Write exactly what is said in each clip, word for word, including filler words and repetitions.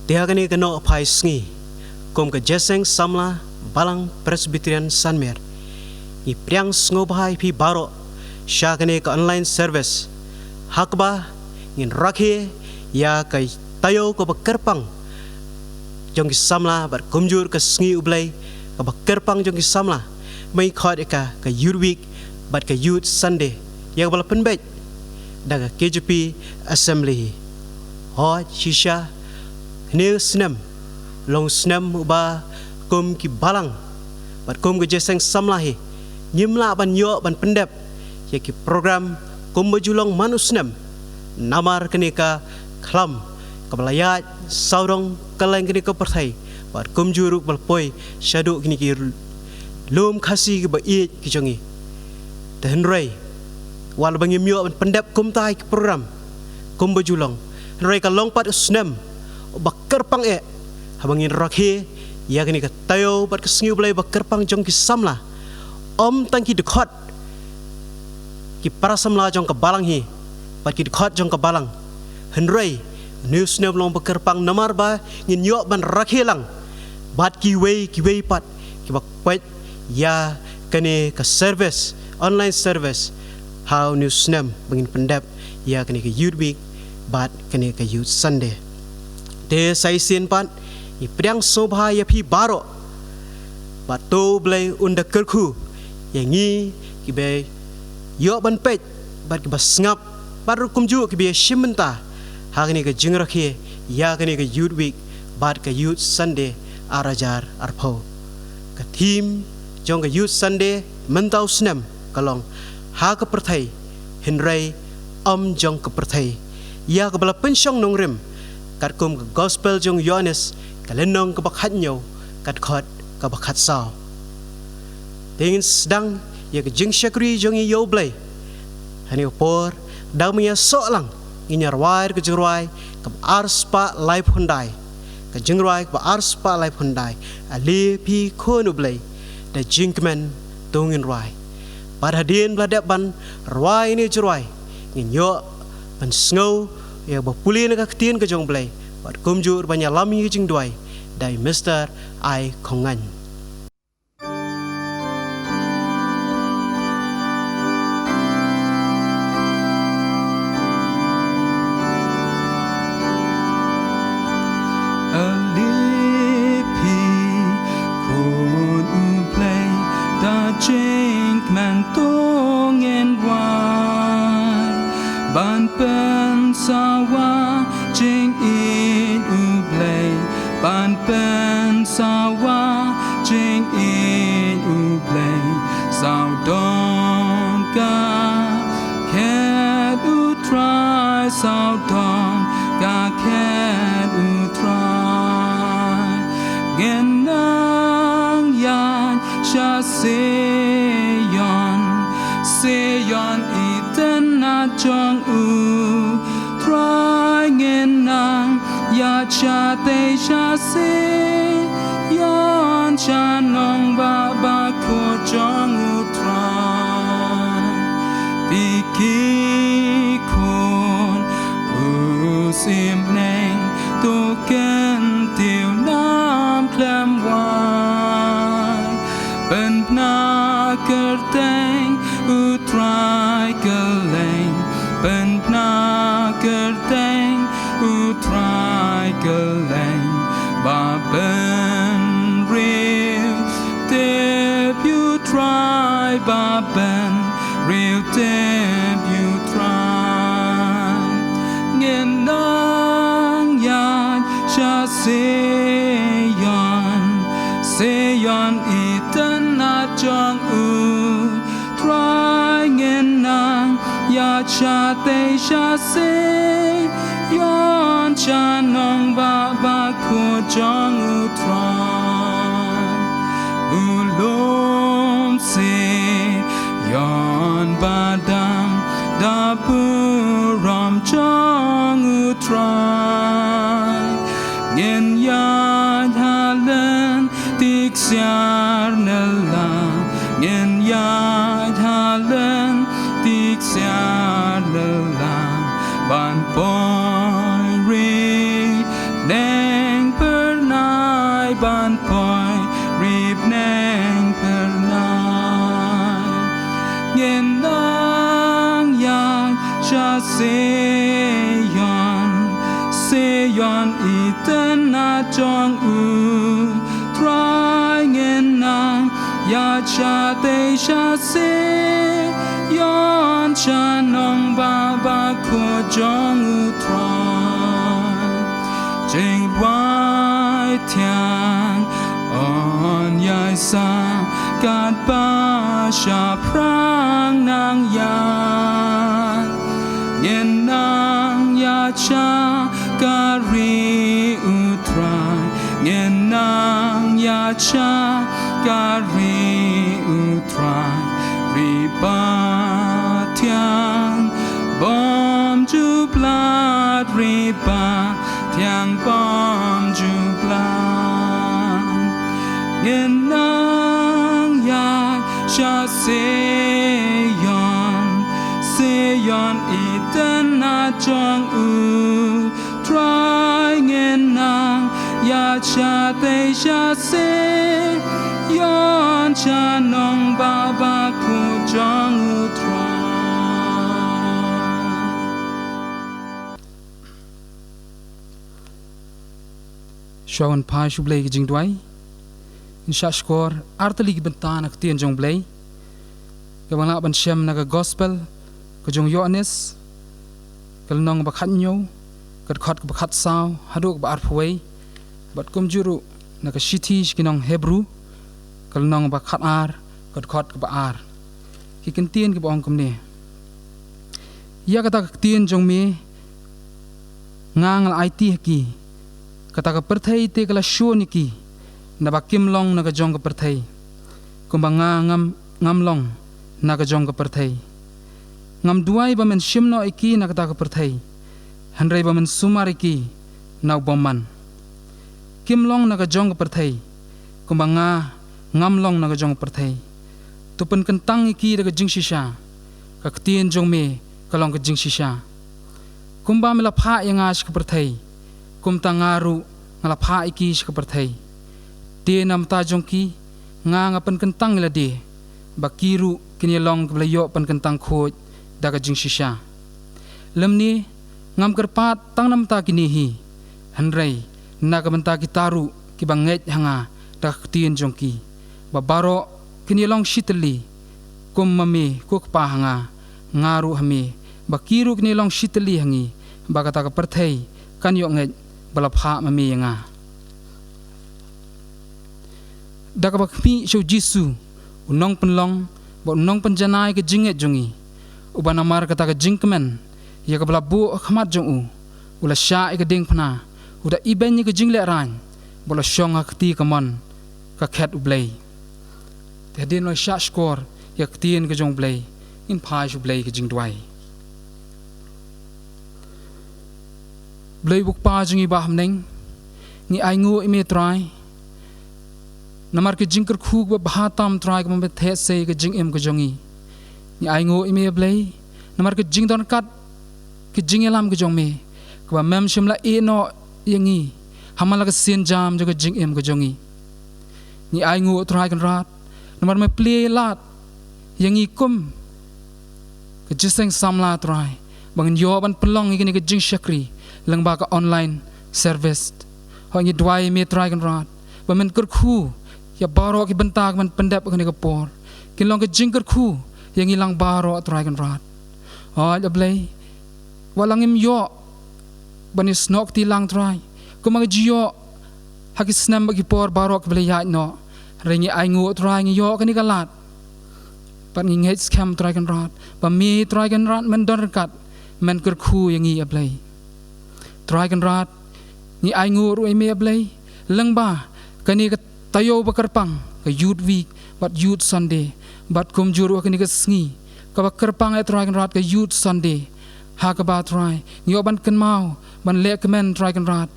Te ha kane ka nohphai sngi, kum ka Jingïaseng Samla Balang Presbyterian Sanmer, ngi pdiang sngewbha ïa phi baroh sha kane ka online service, ha kaba ngin rakhe ïa ka taïew kaba kyrpang jong ki samla bad kumjuh ka sngi U Blei kaba kyrpang jong ki samla, ba ngi khot ïa ka ka Youth Week bad ka Youth Sunday, ïa kaba la pynbeit da ka K J P Assembly. Hooid, shisha hynne u snem long u snem uba kum ki balang bad kum ka Jingïaseng Samla hi ngim lah ban ïoh ban pyndep ïa ki program kumba ju long man u snem, namar kane ka khlam kaba la ïaid sawdong kylleng kane ka pyrthei bad kumjuh ruh ba la poi shaduh kine ki lum Khasi kiba ïeit ki jong ngi. Te hynrei wat lada ngim ïoh ban pyndep kumta ïa ki program kumba ju long, hynrei ka long pat u snem uba kyrpang eh, haba ngin rakhe ïa kane ka taïew bad ka sngi U Blei ba kyrpang jong ki samla. Ym tang ki dkhot, ki para samla jong ka balang hi bad ki dkhot jong ka balang, hynrei une u snem long ba kyrpang namar ba ngin ïoh ban rakhe lang bad kiwei kiwei pat kiba peit ïa kane ka service, online service, ha une u snem ba ngin pyndep ïa kane ka Youth Week bad kane ka Youth Sunday. Te sa shisien pat, ngi pdiang sngewbha ïa phi baroh, bad to U Blei un da kyrkhu ïa ngi kiba ïoh ban peit bad kiba sngap bad ruh kumjuh kiba ïashim bynta ha kane ka jingrakhe ïa kane ka Youth Week bad ka Youth Sunday ar hajar arphew. Ka theme jong ka Youth Sunday mynta u snem ka long, ha ka pyrthei hynrei ym jong ka pyrthei, ïa kaba la pynshong nongrim katkum ka Gospel jong u Ïoannis, ka lynnong kaba khathynñiew, ka dkhot kaba khatsaw. Te ngin sdang ïa ka jingshakri jong ngi ïa U Blei ha kane ka por, da kaba ngin ïasoh lang, ngin ïa rwai ka jingrwai kaba arspah laiphew khyndai. Ka jingrwai kaba arspah laiphew khyndai, Ale Phi Khun U Blei, da jingkmen to ngin rwai. Bad hadien ba la dep ban rwai ïa kane ka jingrwai, ngin ïoh ban sngew ïa kaba pule na ka Ktien ka jong U Blei bad kumjuh ruh ban ïalam ïa ka jingduwai da i Mister Aikhongaiñ. Ale Phi Khun U Blei, da jingkmen to ngin rwai ban pynsawa jingïeit U Blei, ban pynsawa jingïeit U Blei. Sawdong ka khet U Trai, sawdong ka khet U Trai. Ngin nang ïaid sha Seion, Seion i tnat jong U Trai. Ngin nang ïaid shatei sha Seion, sha nongbah bakhuid jong U Trai. Phi ki khun u symbneng, to kyntiew nam khlem wai. Pynbna kyrteng U Trai kylleng, pynbna kyrteng U Trai kylleng. Ba pynriew tip ïa U Trai, ba pynriew tip ïa U Trai. Ngin nang ïaid sha Seion, Seion i tnat jong U Trai. Ngin nang ïaid shatei sha Seion, sha nongbah bakhuid jong U Trai. U lum Seion ba dang da burom jong U Trai. Ngin ïaid ha lynti ksiar nylla, ngin ïaid ha lynti ksiar nylla, ban poi ri neng sha Sion, Sion itynnad jong U Trai. Ngin nang ïaid shatei sha Sion, sha nongbah bakhuid jong U Trai. Jingrwai thiang yn ïai sah katba shaphrang nang ïaid. Ngin nang ïaid sha ka ri U Trai, ngin nang ïaid sha ka ri U Trai. Ri bathiang bymjublat, ri bathiang bymjublat. Ngin nang ïaid sha Sion, Sion itynnad jong U Trai. Ngin nang ïaid shatei sha Sion, sha nongbah bakhuid jong U Trai. Shuwa ban phai sha U Blei ka jingduwai, ngin shah shkor ar tylli ki bynta na ka ktien jong U Blei, kaba ngi lah ban shem na ka Gospel ka jong u Ïoannis, ka lynnong ba khathynñiew, ka dkhot kaba khatsaw haduh kaba arphew wei, bad kumjuh ruh na ka shithi sha ki nong Hebru, ka lynnong ba khatar, ka dkhot kaba ar. Ki kyntien kiba ong kumne: Ïa kata ka ktien jong me nga nga la aiti ha ki, kata ka pyrthei te ka la shun ïa ki, naba kim long na ka jong ka pyrthei, kumba nga ngam, ngam long na ka jong ka pyrthei. Ngam duwai ba men shim noh ïa ki na kata ka pyrthei, hynrei ba men sumar ïa ki na u bymman. Kim long na ka jong ka pyrthei, kumba nga ngam long na ka jong ka pyrthei. To pynkyntang ïa ki da ka jingshisha. Ka ktien jong me ka long ka jingshisha. Kumba me la phah ïa nga sha ka pyrthei, kumta nga ruh nga la phah ïa ki sha ka pyrthei. Te na bynta jong ki nga nga pynkyntang ïa lade, ba ki ruh kin ïa long kiba la ïoh pynkyntang khuid da ka jingshisha. Lymne ngam kyrpad tang na bynta kine hi, hynrei na ka bynta kita ruh kiba ngeit ha nga da ka ktien jong ki, ba baroh kin ïa long shi tylli, kum ma me ko Kpa ha nga, nga ruh ha me, ba ki ruh kin ïa long shi tylli ha ngi, ba kata ka pyrthei kan ïoh ngeit ba la phah ma me ïa nga. Da kaba khmih sha u Jisu, u nongpynlong bad u nongpynjanai ka jingngeit jong ngi, uba namar kata ka jingkmen ïa kaba la buh ha khmat jong u, u la shah ïa ka diengphna, u da ibeiñ ïa ka jinglehrain, bad u la shong ha ka kti kamon ka khet U Blei. Te hadien ba la shah shkor ïa ka ktien ka jong U Blei, ngin phai sha U Blei ka jingduwai. Blei uba U Kpa jong ngi ba ha bneng, ngi ainguh ïa me Trai, namar ka jingkyrkhu kaba bha tam Trai, kaba me theh sei ka jingim ka jong ngi. Ngi ainguh ïa me Blei namar ka jingdonkam, ka jingïalam ka jong me, kaba mem shym la ïehnoh ïa ngi ha man la ka sienjam jong ka jingim ka jong ngi. Ngi ainguh Trai Kynrad namar me plie lad ïa ngi kum ka jingïaseng samla Trai, ba ngin ïoh ban pynlong ïa kane ka jingshakri lyngba ka online service. Hooid, ngi duwai me Trai Kynrad ba men kyrkhu ïa baroh ki bynta kiban pyndep ha kane ka por, kin long ka jingkyrkhu ïa ngi lang baroh Trai Kynrad. Hooid A Blei, wat la ngim ïoh ban ïasnoh kti lang Trai, kumba ngi ju ïoh ha ki snem bad ki por baroh kiba la ïaid noh, hynrei ngi ainguh Trai ngi ïoh kane ka lad. Bad ngi ngeit skhem Trai Kynrad ba me Trai Kynrad men don ryngkat, men kyrkhu ïa ngi A Blei. Trai Kynrad, ngi ainguh ruh ïa me A Blei lyngba kane ka taïew ba kyrpang, ka Youth Week bad Youth Sunday, bad kumjuh ruh ha kane ka sngi kaba kyrpang eh Trai Kynrad, ka Youth Sunday, ha kaba Trai ngi ïoh ban kynmaw, ban leh kmen Trai Kynrad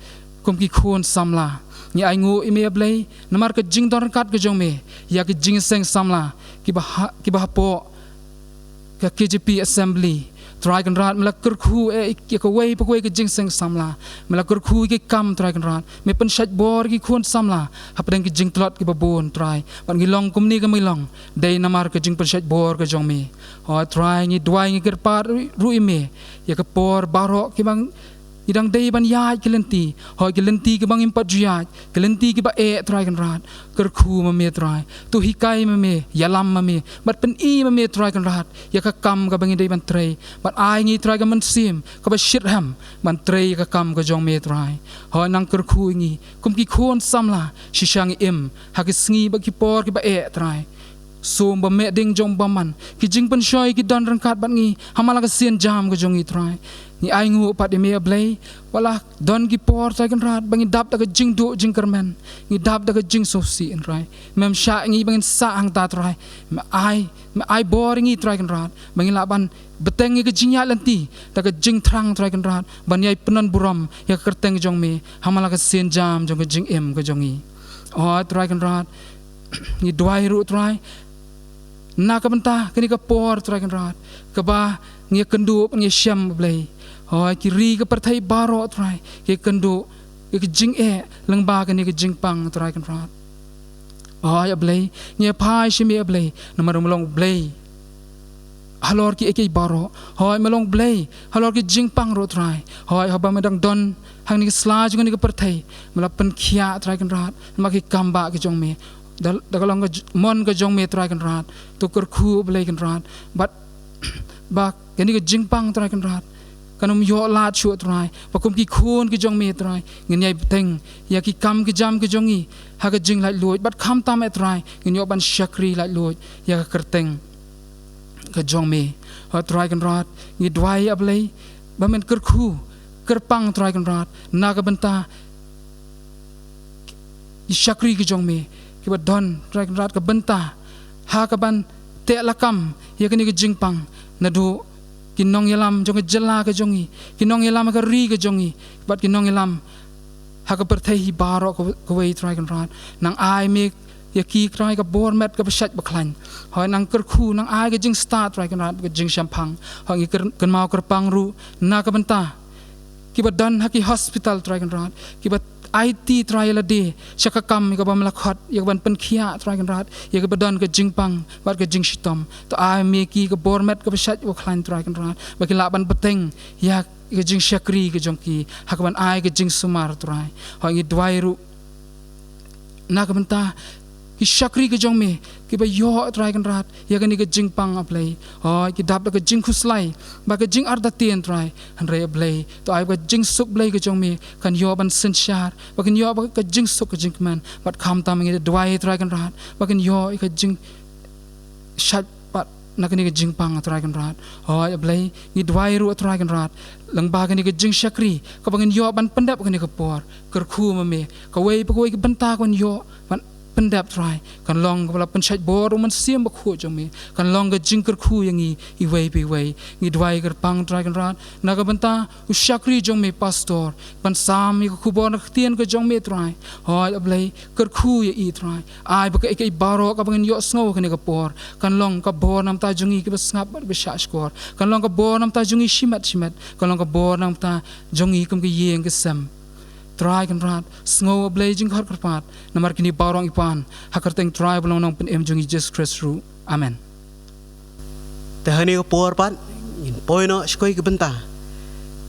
kum ki khun samla. Ngi ainguh ïa me A Blei namar ka jingdon ryngkat ka jong me ïa ka jingïaseng samla kiba ha, kiba hapoh ka K J P Assembly, Trai Kynrad, me la kyrkhu ïa kawei pa kawei ka jingseng samla. Me la kyrkhu ïa ki kam, Trai Kynrad. Me pynshait bor ïa ki khun samla hapdeng ki jingtlot kiba bun, Trai. Bad ngi long kumne ka, me long dei namar ka jingpynshait bor ka jong me. Hooid Trai, ngi duwai, ngi kyrpad ruh ïa me ïa ka por baroh kiba ngi dang dei ban ïaid ki lynti. Hooid, ki lynti kiba ngim pat ju ïaid, ki lynti kiba eh, Trai Kynrad. Kyrkhu ma me, Trai. To hikai ma me, ïalam ma me, bad pyni ma me, Trai Kynrad, ïa ka kam kaba ngi dei ban trei. Bad ai ngi, Trai, ka mynsiem kaba shitrhem ban trei ïa ka kam ka jong me, Trai. Hooid, nang kyrkhu ïa ngi kum ki khun samla. Shisha ngi im ha ki sngi bad ki por kiba eh, Trai. Sum ba meh, ding jong bymman, ki jingpynshoi ki don ryngkat bad ngi ha man la ka sienjam ka jong ngi, Trai. Ngi ainguh pat ïa me, A Blei, ba la don ki por, Trai Kynrad, ba ngi dap da ka jingduh jingkyrmen, ngi dap da ka jingsngewsih, Trai. Mem shah ïa ngi ba ngin sah hangta, Trai. Me ai, me ai bor ïa ngi, Trai Kynrad, ba ngin lah ban bteng ïa ka jingïaid lynti da ka jingthrang, Trai Kynrad, ban ïai pyndon burom ïa ka kyrteng jong me ha man la ka sienjam jong ka jingim ka jong ngi. Hooid Trai Kynrad, ngi duwai ruh, Trai, na ka bynta kane ka por, Trai Kynrad, kaba ngi ïakynduh, ngi ïashem, A Blei. Hooid, ki ri ka pyrthei baroh, Trai, ki ïakynduh ïa ka jingeh lyngba kane ka jingpang, Trai Kynrad. Hooid A Blei, ngi ïaphai sha me, A Blei, namar me long Blei halor kiei kiei baroh. Hooid, me long Blei halor ki jingpang ruh, Trai. Hooid, haba me dang don hangne ha sla jong kane ka pyrthei, me la pynkhiah, Trai Kynrad, namar ki kam bah ki jong me. Da, da ka long ka j-, mon ka jong me, Trai Kynrad. To kyrkhu, A Blei Kynrad, bad ba kane ka jingpang, Trai Kynrad, kan ym ïoh lad shuh, Trai. Ba kum ki khun ki jong me, Trai, ngin ïai bteng ïa ki kam ki jam ki jong ngi ha ka jinglaitluid, bad khamtam, eh Trai, ngin ïoh ban shakri laitluid ïa ka kyrteng ka jong me. Hooid Trai Kynrad, ngi duwai, A Blei, ba men kyrkhu kyrpang, Trai Kynrad, na ka bynta ki shakri ki jong me kiba don, Trai Kynrad, ka bynta ha kaban teh lakam ïa kane ka jingpang, naduh ki nongïalam jong ka jylla ka jong ngi, ki nongïalam ha ka ri ka jong ngi, bad ki nongïalam ha ka pyrthei hi baroh ka, kawei, Trai Kynrad. Nang ai me ïa ki, Trai, ka bor met kaba shait ba khlaiñ. Hooid, nang kyrkhu, nang ai ka jingstad, Trai Kynrad, ka jingshemphang. Hooid, ngi kyr-, kynmaw kyrpang ruh na ka bynta kiba don ha ki hospital, Trai Kynrad, kiba aiti, Trai, ïa lade sha ka kam ïa kaba me la khot, ïa kaban pynkhiah, Trai Kynrad, ïa kaba don ka jingpang bad ka jingshitom. To ai me ïa ki ka bor met kaba shait ba khlaiñ, Trai Kynrad, ba kin lah ban bteng ïa ka jingshakri ka jong ki ha kaban ai ka jingsumar, Trai. Hooid, ngi duwai ruh na ka bynta ki shakri ki jong me kiba ïoh, Trai Kynrad, ïa kane ka jingpang, A Blei. Hooid, ki dap da ka jingkhuslai bad ka jingartatien, Trai. Hynrei, A Blei, to ai ba ka jingsuk, Blei, ka jong me kan ïoh ban synshar, ba kan ïoh ba ka jingsuk ka jingkmen. Bad khamtam ngi duwai, Trai Kynrad, ba kan ïoh ïa ka jing shait pat na kane ka jingpang, Trai Kynrad. Hooid, A Blei, ngi duwai ruh, Trai Kynrad, lyngba kane ka jingshakri kaba ngin ïoh ban pyndep kane ka por. Kyrkhu ma me, kawei pa kawei ka bynta kaban ïoh ban pyndep, Trai, kan long kaba la pynshait bor u Mynsiem Bakhuid jong me, kan long ka jingkyrkhu ïa ngi iwei pa iwei. Ngi duwai kyrpang, Trai Kynrad, na ka bynta u shakri jong me, Pastor, ban sam ïa ka khubor na ka ktien ka jong me, Trai. Hooid, A Blei, kyrkhu ïa i, Trai. Ai ba kaei kaei baroh kaba ngin ïohsngew ha kane ka por kan long ka bor na ka bynta jong ngi kiba sngap bad ba shahshkor. Kan long ka bor na ka bynta jong ngi shimet shimet. Kan long ka bor na ka bynta jong ngi kum ka ïing ka sem. Trai Kynrad, sngew, A Blei, jingkhot kyrpad, namar kine baroh ngi pan ha ka kyrteng Trai bad u Nongpynim jong ngi, Jisu Khrist ruh. Amen. Te ha kane ka por pat ngin poi noh sha kawei ka bynta.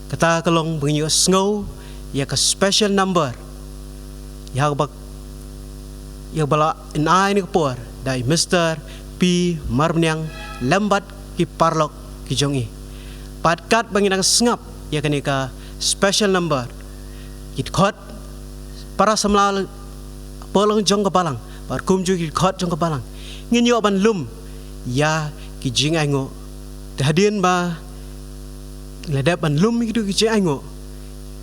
Kata ka long ba ngin ïohsngew ïa ka special number ïa kaba, ïa kaba la ai ha kane ka por da i Mister P Marbaniang lem bad ki paralok ki jong i. Bad katba ngin nang sngap ïa kane ka special number, ki dkhot para samla hapoh long jong ka balang bad kumjuh ki dkhot jong ka balang, ngin ïoh ban lum ïa ki jingainguh. Te hadien ba la dep ban lum ïa kito ki jingainguh,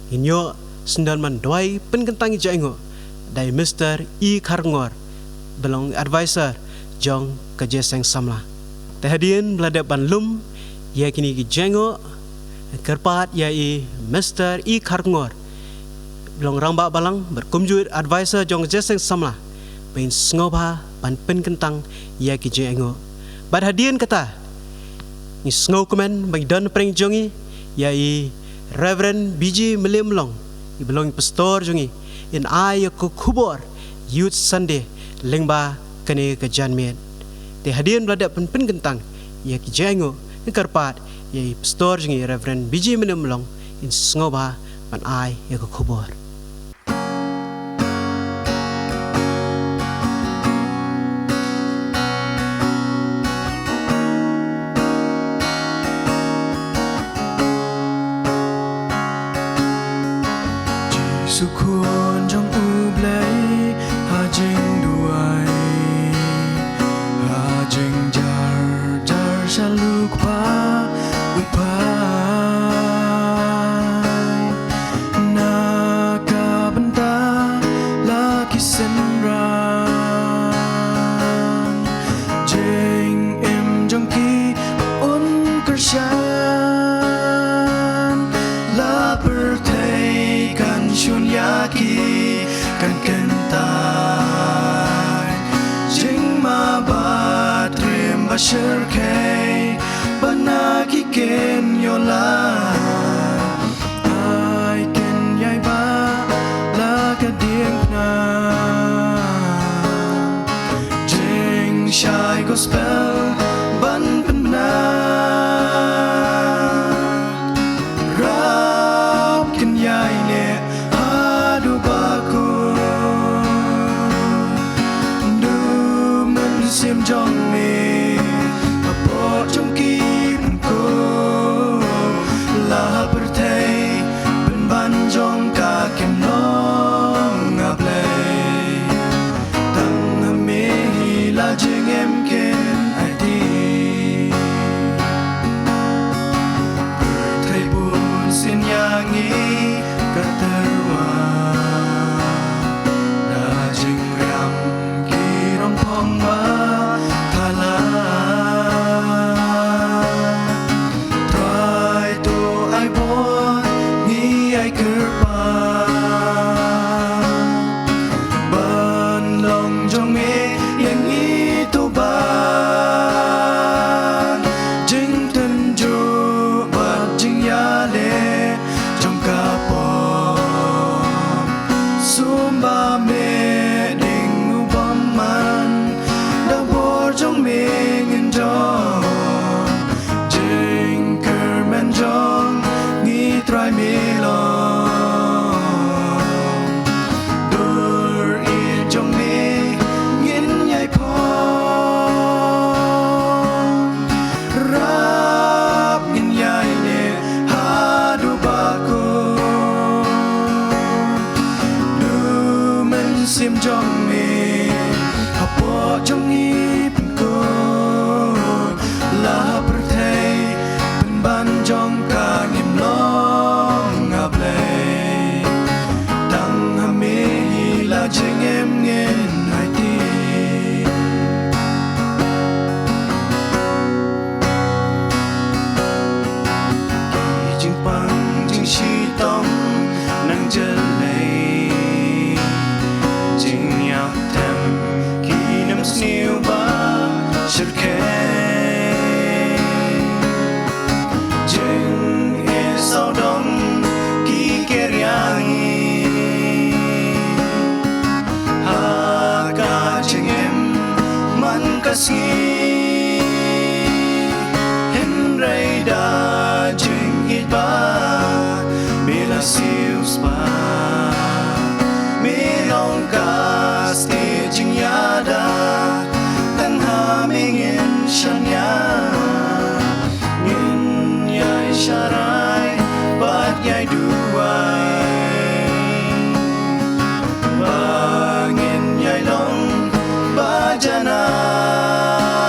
ngin ïoh sngewdon ban duwai pynkyntang ïa ki jingainguh da i Mister E Kharkongor ba long advisor jong ka Jingïaseng Samla. Te hadien ba la dep ban lum ïa kine ki jingainguh, kyrpad ïa i Mister E Kharkongor ba long rangbah balang bad kumjuh advisor jong ka Jingïaseng Samla ba in sngewbha ban pynkyntang ïa ki jingainguh. Bad hadien kata Ngi sngewkmen ba ngi don pyrshah jong ngi ïa i Reverend B J Mylliemlong, i ba long i pastor jong ngi, in ai ïa ka khubor Youth Sunday lyngba kane ka janmiet. Te hadien ba la dep pynpynkyntang ïa ki jingaiñguh, ngi kyrpad ïa i pastor jong ngi Reverend B J Mylliemlong in sngewbha ban ai ïa ka khubor. Jisu khun jong U Blei ha jingduwai, ha jingjar jar sha U Kpa u Trai. Na ka bynta la ki synran, jingim jong ki un kyrshan. La pyrthei kan shun ïa ki, kan kyntait jingma bad rim ba shyrkhei, ba na ki kin ïoh lad. Ai kin ïai bah la ka diengphna, jingshai gospel ban pynbna. Rap kin ïai neh haduh ba kut. Du mynsiem jong me hapoh jong ki pynkup. La ha pyrthei pynban jong ka kim long A Blei. Tang ha me hi la jingim kin aiti. Pyrthei bunsien ïa ngi ka tyrwa, da jingriam ki rong phong ba thala. Trai to ai bor, ngi ai kyrpad. Ban long jong me ïa ngi to ban jingtynjuh bad jingïaleh jong ka pop. Sumba me ding u bymman, da bor jong me ngin don. Jingkyrmen jong ngi Trai me long. Dur ïeit jong me ngin ïai phong. Rap ngin ïai neh haduh ba kut. Du mynsiem jong me hapoh jong ngi pynkup. La ha pyrthei pynban jong ka ngim long A Blei. Tang ha me hi la jingim ngin aiti. Ki jingpang jingshitom nang jyllei, jingïap tem ki nym sniew ba shyrkhei. Jingeh sawdong ki ker ïa ngi ha ka jingim man ka sngi. Hynrei da jingïeit ba me la siewspah, me long ka stieh jingïada. Tang ha me ngin shaniah, ngin ïai sharai bad ïai duwai, ba ngin ïai long ba janai.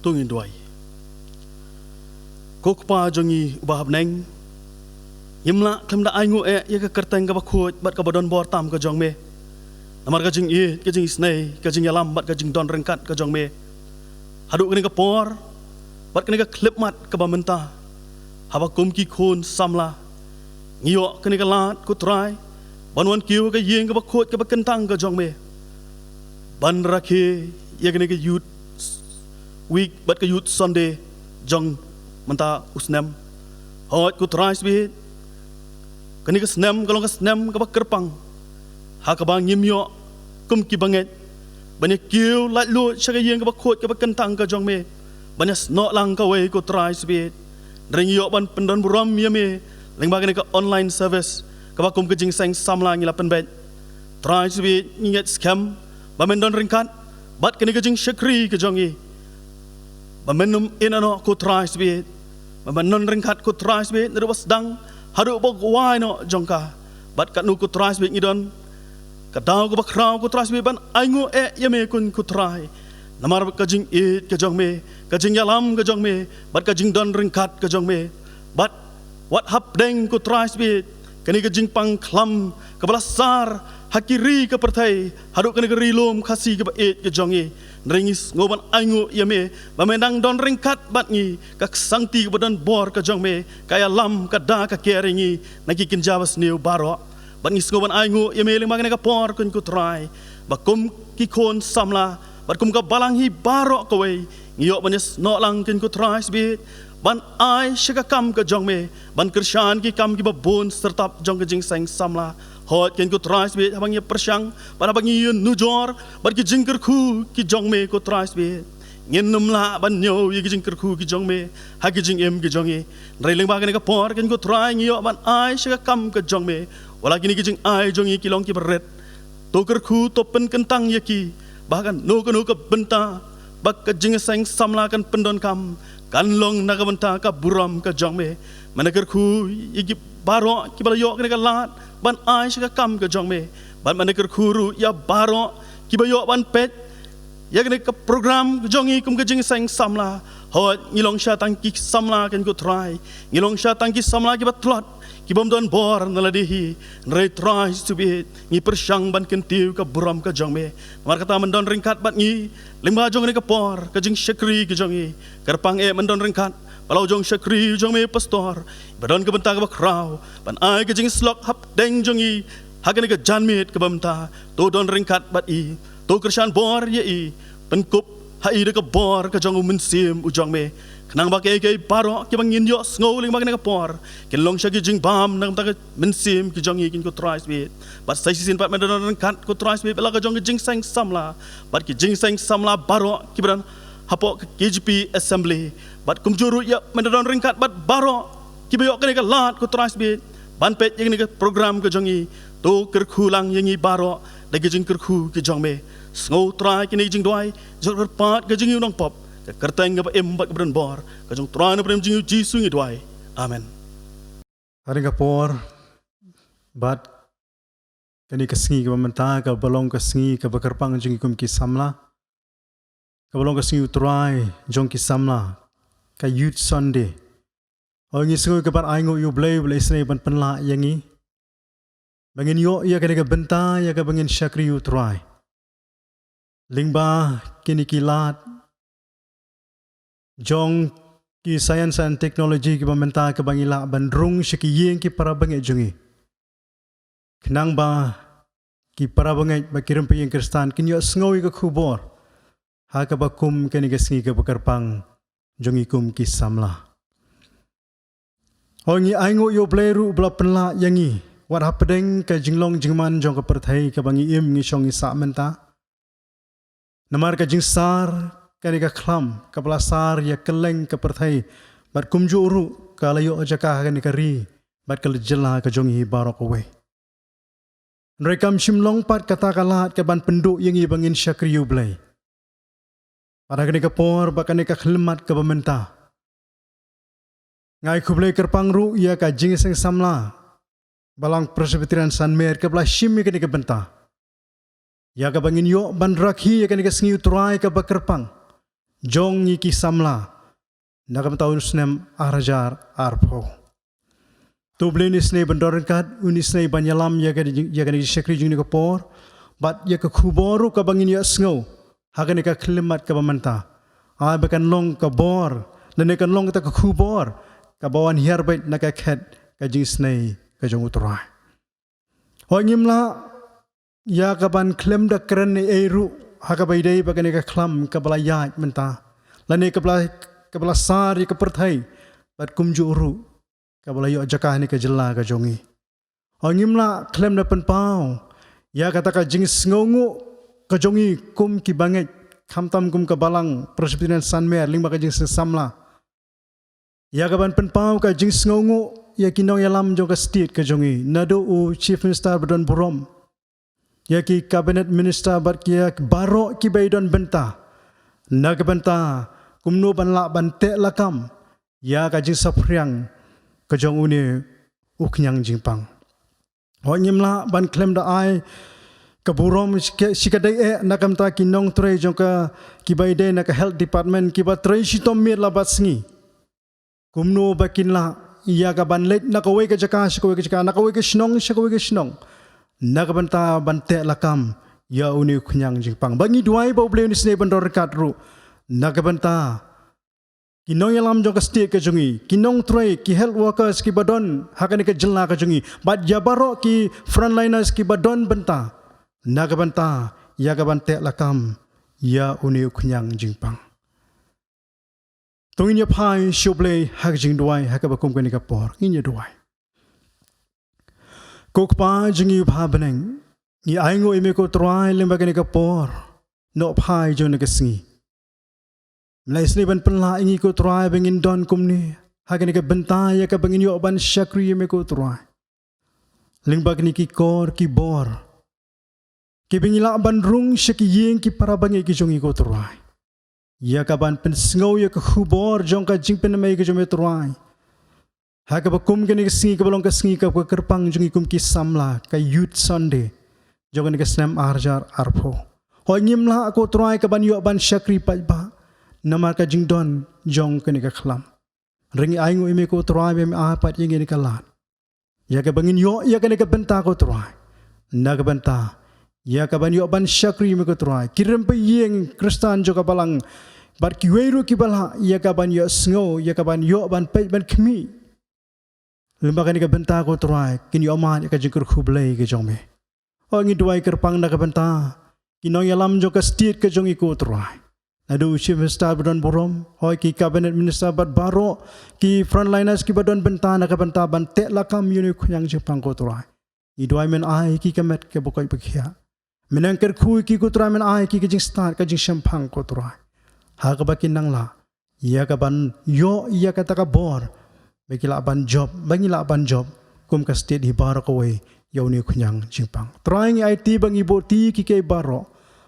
To ngin duwai. Ko Kpa jong ngi uba ha bneng, ngim lah khlem da ainguh eh ïa ka kyrteng kaba khuid bad kaba donbor tam ka jong me. Namar ka jingïeit, ka jingisynei, ka jingïalam bad ka jingdon ryngkat ka jong me. Haduh kane ka por bad kane ka khyllipmat kaba mynta, haba kum ki khun samla ngi ïoh kane ka lad, ko Trai, ban wan kiew ha ka ïing kaba khuid kaba kyntang ka jong me, ban rakhe ïa kane ka Youth Week bad ka Youth Sunday jong mynta u snem. Hooid, ko Trai Spirit, kane ka snem ka long ka snem kaba kyrpang, ha kaba ngim ïoh kum ki bangeit ban ïa kiew laitluid sha ka ïing kaba khuid kaba kyntang ka jong me, ban ïasnoh lang kawei, ko Trai Spirit. Hynrei ngi ïoh ban pyndonburom ïa me lyngba kane ka online service kaba kum ka jingïaseng samla ngi la pynbeit. Trai Spirit, ngi ngeit skhem ba men don ryngkat bad kane ka jingshakri ka jong ngi, ba men nym im noh, ko Trai Spirit, ba men don ryngkat, ko Trai Spirit, naduh ba sdang haduh ba wai noh jong ka. Bad katno, ko Trai Spirit, ngi don ka daw kaba khraw, ko Trai Spirit, ban ainguh eh ïa me, ko, ko Trai. Namar ka jingïeit ka jong me, ka jingïalam ka jong me, bad ka jingdon ryngkat ka jong me. Bad wat hapdeng, ko Trai Spirit, kane ka jingpang khlam kaba la sar ha ki ri ka pyrthei, haduh kane ka ri lum Khasi kaba ïeit ka jong ngi, hynrei ngi sngew ban ainguh ïa me ba me dang don ryngkat bad ngi, ka ksangti kaba donbor ka jong me, ka ïalam, ka da, ka care ïa ngi na ki kynja ba sniew baroh. Bad ngi sngew ban ainguh ïa me lyngba kane ka por, ko, ko Trai, ba kum ki khun samla bad kum ka balang hi baroh kawei, ngi ïoh ban ïasnoh lang, ko, ko Trai Spirit, ban ai sha ka kam ka jong me, ban kyrshan ki kam kiba bun syrtap jong ka jingïaseng samla. Hooid, ko, ko Trai Spirit, haba ngi pyrshang bad haba ngi ïanujor bad ki jingkyrkhu ki jong me, ko Trai Spirit, ngin nym lah ban ñiew ïa ki jingkyrkhu ki jong me ha ki jingim ki jong ngi. Hynrei lyngba kane ka por, ko, ko Trai, ngi ïoh ban ai sha ka kam ka jong me. Wat la kine ki jingai jong ngi ki long kiba rit, to kyrkhu, to pynkyntang ïa ki, ba ha kano kano ka bynta ba ka jingïaseng samla kan pyndonkam, kan long na ka bynta ka burom ka jong me. Men ïa kyrkhu ïa ki baroh kiba la ïoh kane ka lad ban ai sha ka kam ka jong me. Bad men ïa kyrkhu ruh ïa baroh kiba ïoh ban peit ïa kane ka program jong ngi kum ka jingïaseng samla. Hooid, ngi long sha tang ki samla, ko, ko Trai. Ngi long sha tang ki samla kiba tlot, ki bym don bor na lade hi. Hynrei Trai Spirit, ngi pyrshang ban kyntiew ka burom ka jong me. Namar kata men don ryngkat bad ngi lyngba jong kane ka por, ka jingshakri ka jong ngi. Kyrpang eh men don ryngkat bad la u jong shakri jong me, pastor, ba don ka bynta kaba khraw ban ai ka jingïasyllok hapdeng jong ngi ha kane ka janmiet kaba mynta. To don ryngkat bad i, to kyrshan bor ïa i, pynkup ha i da ka bor ka jong u Mynsiem u jong me, khnang ba kiei kiei baroh kiba ngin ïohsngew lyngba kane ka por kin long sha ki jingbam na ka bynta ka mynsiem ka jong ngi, ko, ko Trai Spirit. Bad sa shisien pat men don ryngkat, ko Trai Spirit, bad la ka jong ka jingïaseng samla bad ki jingïaseng samla baroh kiba don hapoh ka K J P Assembly. Bad kumjuh ruh ïa men don ryngkat bad baroh kiba ïoh kane ka lad, ko Trai Spirit, ban peit ïa kane ka program ka jong ngi. To kyrkhu lang ïa ngi baroh da ki jingkyrkhu ki jong me. Sngew, Trai, kine ki jingduwai jong ka kyrpad ka jong ngi u nongpop, ka kyrteng kaba im bad kaba don bor ka jong u Trai na pdeng jong ngi u Jisu ngi duwai. Amen. Hadien ka por bad kane ka sngi kaba mynta, kaba long ka sngi kaba kyrpang jong ngi kum ki samla, kaba long ka sngi u Trai jong ki samla, ka Youth Sunday. Hooid, ngi sngew ka ban ainguh ïa U Blei, U Blei isynei ban pynlah ïa ngi ba ngin ïoh ïa kane ka bynta ïa kaba ngin shakri ïa u Trai lyngba kine ki lad jong ki science and technology kiba mynta, kaba ngi lah ban rung sha ki ïing ki para bangeit jong ngi, khnang ba ki para bangeit bad ki rympei ïing Khristan kin ïohsngew ïa ka khubor ha kaba kum kane ka sngi kaba kyrpang jong ngi kum ki samla. Hooid, ngi ainguh ïa U Blei ruh ba la pynlah ïa ngi wat hapdeng ka jinglong jingman jong ka pyrthei kaba ngi im, ngi shong, ngi sah mynta. Namar ka jingsar kane ka khlam kaba la sar ïa kylleng ka pyrthei, bad kumjuh ruh ka la ïoh jaka ha kane ka ri bad ka jylla ka jong ngi baroh kawei. Hynrei kam shym long pat kata ka lad ka ban pynduh ïa ngi ba ngin shakri ïa U Blei. Bad ha kane ka por bad kane ka khyllipmat kaba mynta, nga ai khublei kyrpang ruh ïa ka Jingïaseng Samla Balang Presbyterian Sanmer kaba la shim ïa kane ka bynta, ïa kaba ngin ïoh ban rakhe ïa kane ka sngi u Trai kaba kyrpang, jong ngi ki samla na ka bynta u snem ar hajar arphew. To U Blei un isynei ban don ryngkat, un isynei ban ïalam ïa ka, ïa kane ka shakri jong kane ka por bad ïa ka khubor ruh kaba ngin ïohsngew ha kane ka khyllipmat kaba mynta. Ai ba kan long ka bor, lane kan long kata ka khubor kaba wan hiar beit na ka khet ka jingisynei ka jong U Trai. Hooid, ngim lah ïa kaban khlem da kren ei ei ruh ha kaba ïadei bad kane ka khlam kaba la ïaid mynta, lane kaba la, kaba la sar ïa ka pyrthei bad kumjuh ruh kaba la ïoh jaka ha kane ka jylla ka jong ngi. Hooid, ngim lah khlem da pynpaw ïa kata ka jingsngewnguh ka jong ngi kum ki bangeit, khamtam kum ka Balang Presbyterian Sanmer lyngba ka jingsneng samla, ïa kaban pynpaw ka jingsngewnguh ïa ki nongïalam jong ka state ka jong ngi, naduh u Chief Minister ba don burom, ïa ki Cabinet Minister bad ki, ïa baroh kiba ïadon bynta, na ka bynta kumno ban lah ban teh lakam ïa ka jingsaphriang ka jong une u khñiang jingpang. Hooid, ngim lah ban khlem da ai ka burom shika, shikatdei eh na ka bynta ki nongtrei jong ka, kiba ïadei na ka Health Department, kiba trei shitom miet la bad sngi kumno ba kin lah ïa kaban leit na kawei ka jaka sha kawei ka jaka, na kawei ka shnong sha kawei ka shnong, na ka bynta ban teh lakam ïa une u khñiang jingpang. Ba ngi duwai ba U Blei un isynei ban don ryngkat ruh na ka bynta ki nongïalam jong ka state ka jong ngi, ki nongtrei, ki health workers kiba don ha kane ka jylla ka jong ngi, bad ïa baroh ki frontliners kiba don bynta, na ka bynta ïa kaban teh lakam ïa une u khñiang jingpang. To ngin ïa phai sha U Blei ha ka jingduwai ha kaba kum kane ka por. Ngin ïa duwai. Ko Kpa jong ngi uba ha bneng, ngi ainguh ïa me ko Trai lyngba kane ka por, nohphai jong kane ka sngi. Me la isynei ban pynlah ïa ngi ko Trai ba ngin don kumne ha kane ka bynta ïa kaba ngin ïoh ban shakri ïa me ko Trai lyngba kine ki kor ki bor, kiba ngi lah ban rung sha ki ïing ki para bangeit ki jong ngi ko Trai, ïa kaban pynsngew ïa ka khubor jong ka jingpynim ei ka jong me Trai. Ha kaba kum kane ka sngi kaba long ka sngi kaba kyrpang jong ngi kum ki samla, ka Youth Sunday jong kane ka snem ar hajar arphew. Hooid, ngim lah ko Trai kaban ïoh ban shakri paidbah namar ka jingdon jong kane ka khlam. Hynrei ngi ainguh ïa me ko Trai ba me ai pat ïa ngi kane ka lad ïa kaba ngin ïoh ïa kane ka bynta ko Trai, na ka bynta ïa kaban ïoh ban shakri ïa me ko Trai. Ki rympei ïing Khristan jong ka Balang bad kiwei ruh kiba lah ïa kaban ïohsngew, ïa kaban ïoh ban peit ban khmih, lyngba kane ka bynta ko Trai kin ïoh mad ïa ka jingkyrkhu Blei ka jong me. Hooid, ngi duwai kyrpang na ka bynta ki nongïalam jong ka state ka jong ngi ko Trai, naduh u Chief Minister ba don burom, hooid, ki Cabinet Minister bad baroh ki frontliners kiba don bynta na ka bynta ban teh lakam ïa une u khñiang jingpang ko Trai. Ngi duwai men ai ki ka met kaba koit ba khiah. Men nang kyrkhu ïa ki ko Trai, men ai ki ka jingstad ka jingshemphang ko Trai, ha kaba kin nang lah ïa kaban ïoh ïa kata ka bor ba ki lah ban jop, ba ngi lah ban jop kum ka state hi baroh kawei ïa une u khñiang jingpang. Trai, ngi aiti ba ngi buhti ïa ki kaei baroh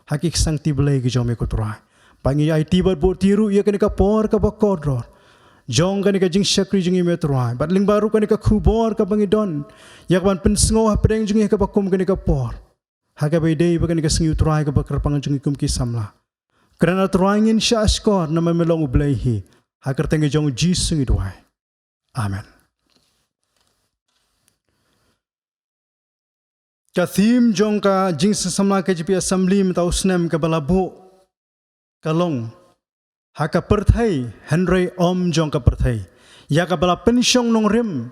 ha ki ksangti Blei ki jong me ko Trai. Ba ngi aiti bad buhti ruh ïa kane ka por kaba kordor jong kane ka jingshakri jong ngi me Trai, bad lyngba ruh kane ka khubor kaba ngi don ïa kaban pynsngew hapdeng jong ngi ha kaba kum kane ka por, ha kaba ïadei bad kane ka sngi u Trai kaba kyrpang jong ngi kum ki samla. Kren A Trai, ngin shah shkor namar me long U Blei hi. Ha ka kyrteng ka jong U Jisu ngi duwai. Amen. Ka theme jong ka jingseng samla K J P Assembly mynta u snem kaba la buh ka long Ha ka pyrthei hynrei ym jong ka pyrthei, ïa kaba la pynshong nongrim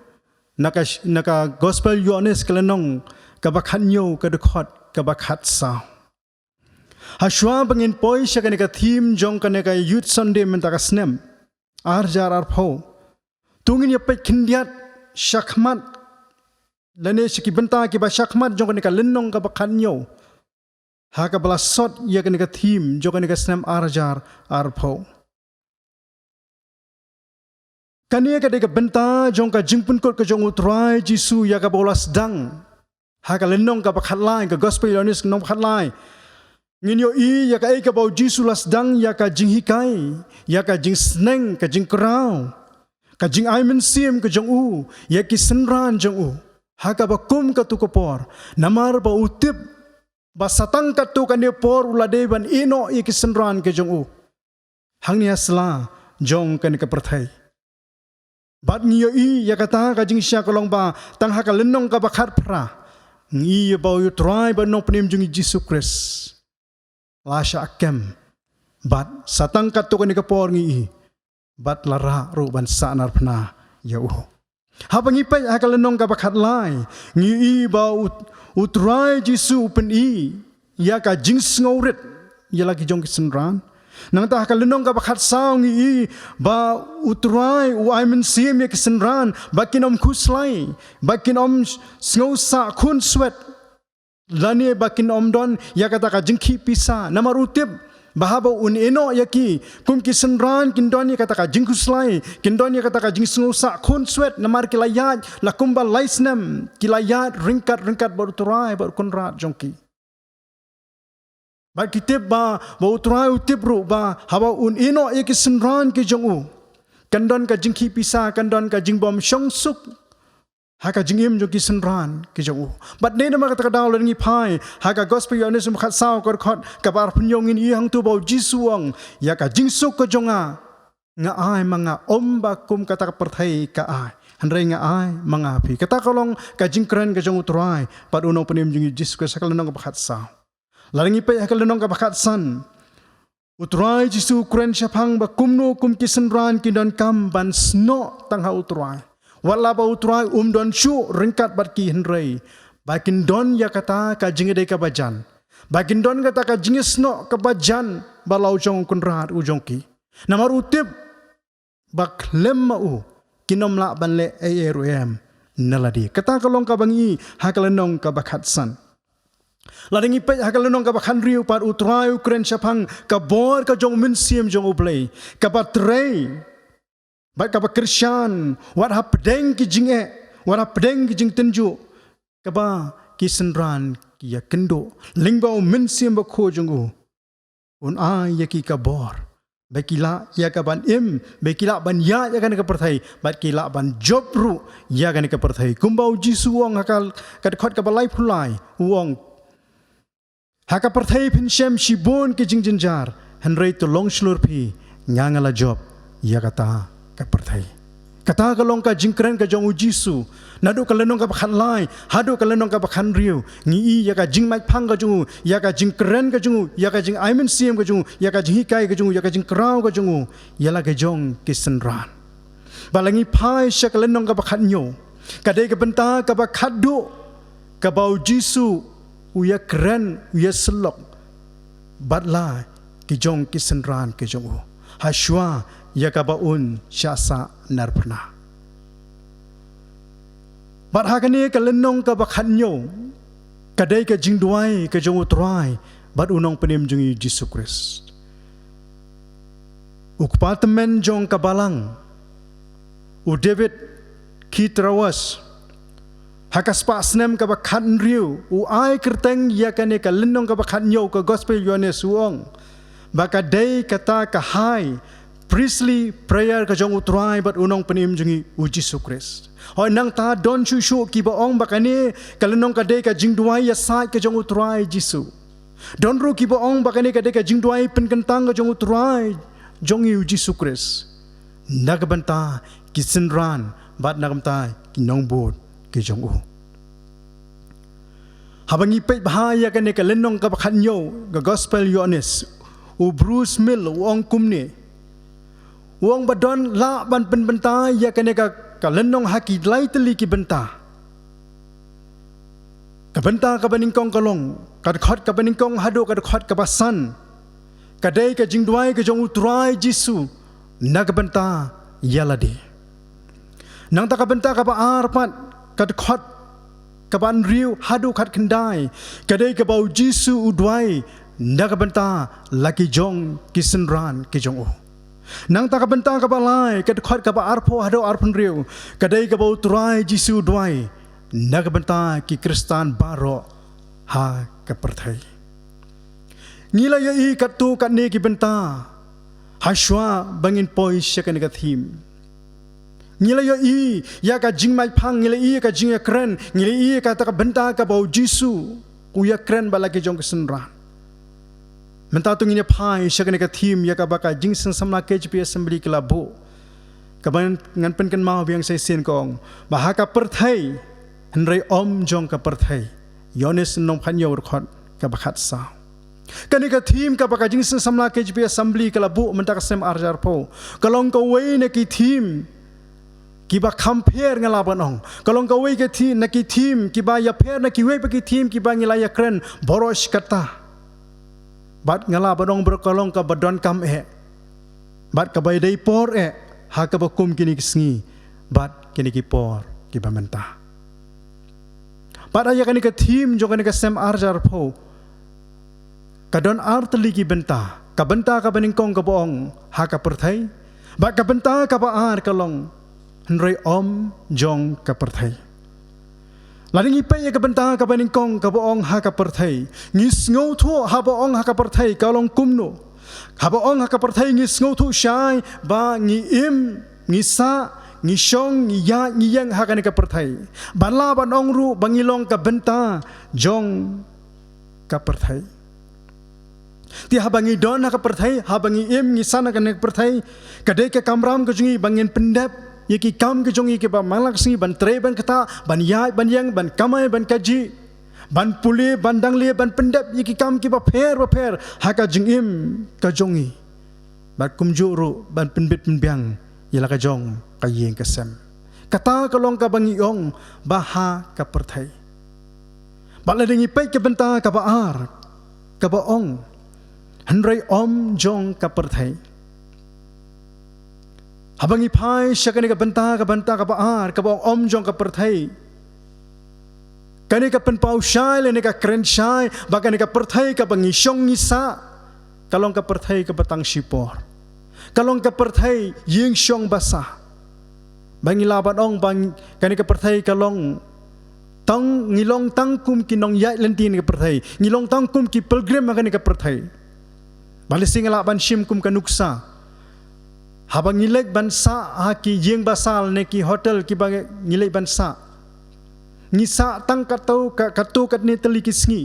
na ka, na ka Gospel Ïoannis ka lynnong kaba khathynñiew, ka dkhot kaba khatsaw. Hashwa ba ngin poi sha kane ka theme jong kane ka Youth Sunday mynta ka snem ar hajar arphew, to ngin ïa peit khyndiat shakhmat lane sha ki bynta kiba shakhmat jong kane ka lynnong kaba khathynñiew, ha kaba la sot ïa kane ka theme jong kane ka snem ar hajar arphew. Kane ka dei ka bynta jong ka jingpynkut ka jong U Trai Jisu ïa kaba u la sdang ha ka lynnong kaba khatlai, ka Gospel Ïoannis lynnong khatlai. Ngin ïohi ïa kaei kaba U Jisu u la sdang, ïa ka jinghikai, ïa ka jingsneng, ka jingkraw, ka jingai mynsiem ka jong u ïa ki synran jong u ha kaba kum katto ka por, namar ba u tip ba sa tang katto katne por u la dei ban ïehnoh ïa ki synran ka jong u. hangne ha sla jong kane ka pyrthei. Bad ngi ïohi ïa kata ka jingshah ka long ba tang ha ka lynnong kaba khatphra ngi ïohi ba u Trai bad u Nongpynim jong ngi Jisu Khrist la shah kem, bad sa tang katto katne ka por ngi ïohi bad la rah ruh ban sahnarphna ïa u. Haba ngi peit ha ka lynnong kaba khatlai ngi ïohi ba u, u Trai Jisu u pyni ïa ka jingsngewrit ïa la ki jong ki synran. Nangta ha ka lynnong kaba khatsaw ngi ïohi ba u Trai u ai mynsiem ïa ki synran ba kin ym khuslai, ba kin ym sngewsah khunswet, lane ba kin ym don ïa kata ka jingkhih pisa. Namar u tip ba haba un ïehnoh ïa ki kum ki synran kin don ïa kata ka jingkhuslai, kin don ïa kata ka jingsngewsah khunswet, namar ki la ïaid la kumba lai snem, ki la ïaid ryngkat ryngkat bad u Trai bad u Kynrad jong ki. Bad ki tip ba, ba u Trai u tip ruh ba haba un ïehnoh ïa ki synran ki jong u, kan don ka jingkhih pisa, kan don ka jingbym shong suk ha ka jingim jong ki synran ki jong u. Bad ne namar kata ka daw lada ngi phai ha ka Gospel Ïoannis lynnong khatsaw ka dkhot kaba arphew hynñiew ngin ïohi hangto ba u Jisu u ong, ïa ka jingsuk ka jong nga, nga ai ma nga, ym ba kum kata ka pyrthei ka ai, hynrei nga ai ma nga phi. Kata ka long ka jingkren ka jong u Trai bad u Nongpynim jong ngi Jisu Khrist ha ka lynnong kaba khatsaw. Lada ngi peit ha ka lynnong kaba khatsan, u Trai Jisu u kren shaphang ba kumno kum ki synran kin donkam ban snoh tang ha u Trai, wat la ba u Trai um don shuh ryngkat bad ki, hynrei ba kin don ïa kata ka jingïadei kaba jan, ba kin don kata ka jingïasnoh kaba jan bad la u jong u Kynrad u jong ki. Namar u tip ba khlem ma u kin ym lah ban leh ei ei ruh em na lade. Kata ka long kaba ngi ïohi ha ka lynnong kaba khatsan. Lada ngi peit ha ka lynnong kaba khathynriew pat, u Trai u kren shaphang ka bor ka jong u Mynsiem jong U Blei kaba trei bad kaba kyrshan wat hapdeng ki jingeh, wat hapdeng ki jingtynjuh kaba ki synran ki ïakynduh lyngba u Mynsiem Bakhuid jong u. Un ai ïa ki ka bor ba ki lah ïa ka ban im, ba ki lah ban ïaid ïa kane ka pyrthei bad ki lah ban jop ruh ïa kane ka pyrthei. Kumba u Jisu u ong ha ka, ka dkhot kaba laiphew lai, u ong, ha ka pyrthei phin shem shibun ki jingjynjar, hynrei to long shlur phi, nga nga la jop ïa kata ka pyrthei. Kata ka long ka jingkren ka jong u Jisu. Naduh ka lynnong kaba khatlai haduh ka lynnong kaba khathynriew ngi ïohi ïa ka jingmaitphang ka jong u, ïa ka jingkren ka jong u, ïa ka jingai mynsiem ka jong u, ïa ka jinghikai ka jong u, ïa ka jingkraw ka jong u ïa la ki jong ki synran. Bad lada ngi phai sha ka lynnong kaba khathynñiew, ka dei ka bynta kaba khatduh kaba u Jisu u ïakren, u ïasyllok bad la ki jong ki synran ki jong u, ha shuwa ïa kaba un shah sahnarphna. Bad ha kane ka lynnong kaba khathynñiew ka dei ka jingduwai ka jong u Trai bad u Nongpynim jong ngi Jisu Khrist. U kpa tymmen jong ka balang, u David Keith Rowers, ha ka spah snem kaba khathynriew u ai kyrteng ïa kane ka lynnong kaba khathynñiew ka Gospel Ïoannis, u ong ba ka dei kata ka high priestly prayer ka jong u Trai bad u Nongpynim jong ngi u Jisu Khrist. Hooid, nangta don shuh shuh kiba ong ba kane ka lynnong ka dei ka jingduwai ïasaid ka jong u Trai Jisu. Don ruh kiba ong ba kane ka dei ka jingduwai pynkyntang ka jong u Trai jong ngi u Jisu Khrist na ka bynta ki synran bad na ka bynta ki nongbud ki jong u. Haba ngi peit bha ïa kane ka lynnong kaba khathynñiew ka Gospel Ïoannis, u Bruce Milne u ong kumne. U ong ba don lah ban pynbynta ïa kane ka, ka lynnong ha ki lai tylli ki bynta. Ka bynta kaba nyngkong ka long, ka dkhot kaba nyngkong haduh ka dkhot kaba san, ka dei ka jingduwai ka jong u Trai Jisu na ka bynta ïa lade. Nangta ka bynta kaba ar pat, ka dkhot kaba hynriew haduh khatkhyndai, ka dei kaba u Jisu u duwai na ka bynta la ki jong ki synran ki jong u. Nangta ka bynta kaba lai, ka dkhot kaba arphew haduh arphew hynriew, ka dei kaba u Trai Jisu u duwai na ka bynta ki Khristan baroh ha ka pyrthei. Ngi la ïohi katto katne ki bynta ha shuwa ba ngin poi sha kane ka theme. Ngi la ïohi ïa ka jingmaitphang, ngi la ïohi ïa ka jingïakren, ngi la ïohi ïa kata ka bynta kaba u Jisu u ïakren bad la ki jong ki synran. Mynta to ngin ïa phai sha kane ka theme ïa kaba ka Jingseng Samla K J P Assembly ka la buh, kaba ngan pynkynmaw biang sa shisien, ka ong ba ha ka pyrthei, hynrei ym jong ka pyrthei. Ïoannis lynnong khathynñiew, dkhot kaba khatsaw. Kane ka theme kaba ka Jingseng Samla K J P Assembly ka la buh mynta ka snem arhajar arphew, ka long kawei na ki theme kiba kham pher, nga lah ban ong. Ka long kawei ka theme, na ki theme kiba ïapher na kiwei pat ki theme kiba ngi la ïakren baroh shi katta. Bad nga lah ban ong baroh ka long kaba donkam eh, bad kaba dei por eh, ha kaba kum kine ki sngi bad kine ki por kiba mynta. Bad ïa kane ka theme jong kane ka snem arhajar arphew, ka don ar tylli ki bynta. Ka bynta kaba nyngkong kaba ong ha ka pyrthei, bad ka bynta kaba ar ka long hynrei ym jong ka pyrthei. Lada ngi peit ïa ka bynta kaba nyngkong kaba ong ha ka pyrthei, ngi sngewthuh haba ong ha ka pyrthei ka long kumno. Haba ong ha ka pyrthei ngi sngewthuh shai ba ngi im, ngi sah, ngi shong, ngi ïaid, ngi ïeng ha kane ka pyrthei. Ban lah ban ong ruh ba ngi long ka bynta jong ka pyrthei. Te haba ngi don ha ka pyrthei, haba ngi im, ngi sah ha kane ka pyrthei, ka dei ka kamram ka jong ngi ba ngin pyndep ïa ki kam ka jong ngi kiba man la ka sngi, ban trei ban ktah, ban ïaid ban ïeng, ban kamai ban kajih, ban pule, ban dang leh, ban pyndep ïa ki kam kiba pher bapher ha ka jingim ka jong ngi. Bad kumjuh ruh ban pynbit pynbiang ïa la ka jong ka ïing ka sem. Kata ka long kaba ngi ong ba ha ka pyrthei. Bad lada ngi peit ka bynta kaba ar kaba ong hynrei ym jong ka pyrthei, haba ngi phai sha kane ka bynta, ka bynta kaba ar kaba ong ym jong ka pyrthei, kane ka pynpaw shai lane ka kren shai ba kane ka pyrthei kaba ngi shong ngi sah ka long ka pyrthei kaba tang shipor. Ka long ka pyrthei ïing shong basa. Ba ngi lah ban ong ba kane ka pyrthei ka long tang, ngi long tang kum ki nongïaid lynti ha kane ka pyrthei, ngi long tang kum ki pilgrim ha kane ka pyrthei. Ba lehse ngi lah ban shim kum ka nuksa, haba ngi leit ban sah ha ki ïing basa lane ki hotel kiba ngi leit ban sah, ngi sah tang katto ka, katto katne tylli ki sngi.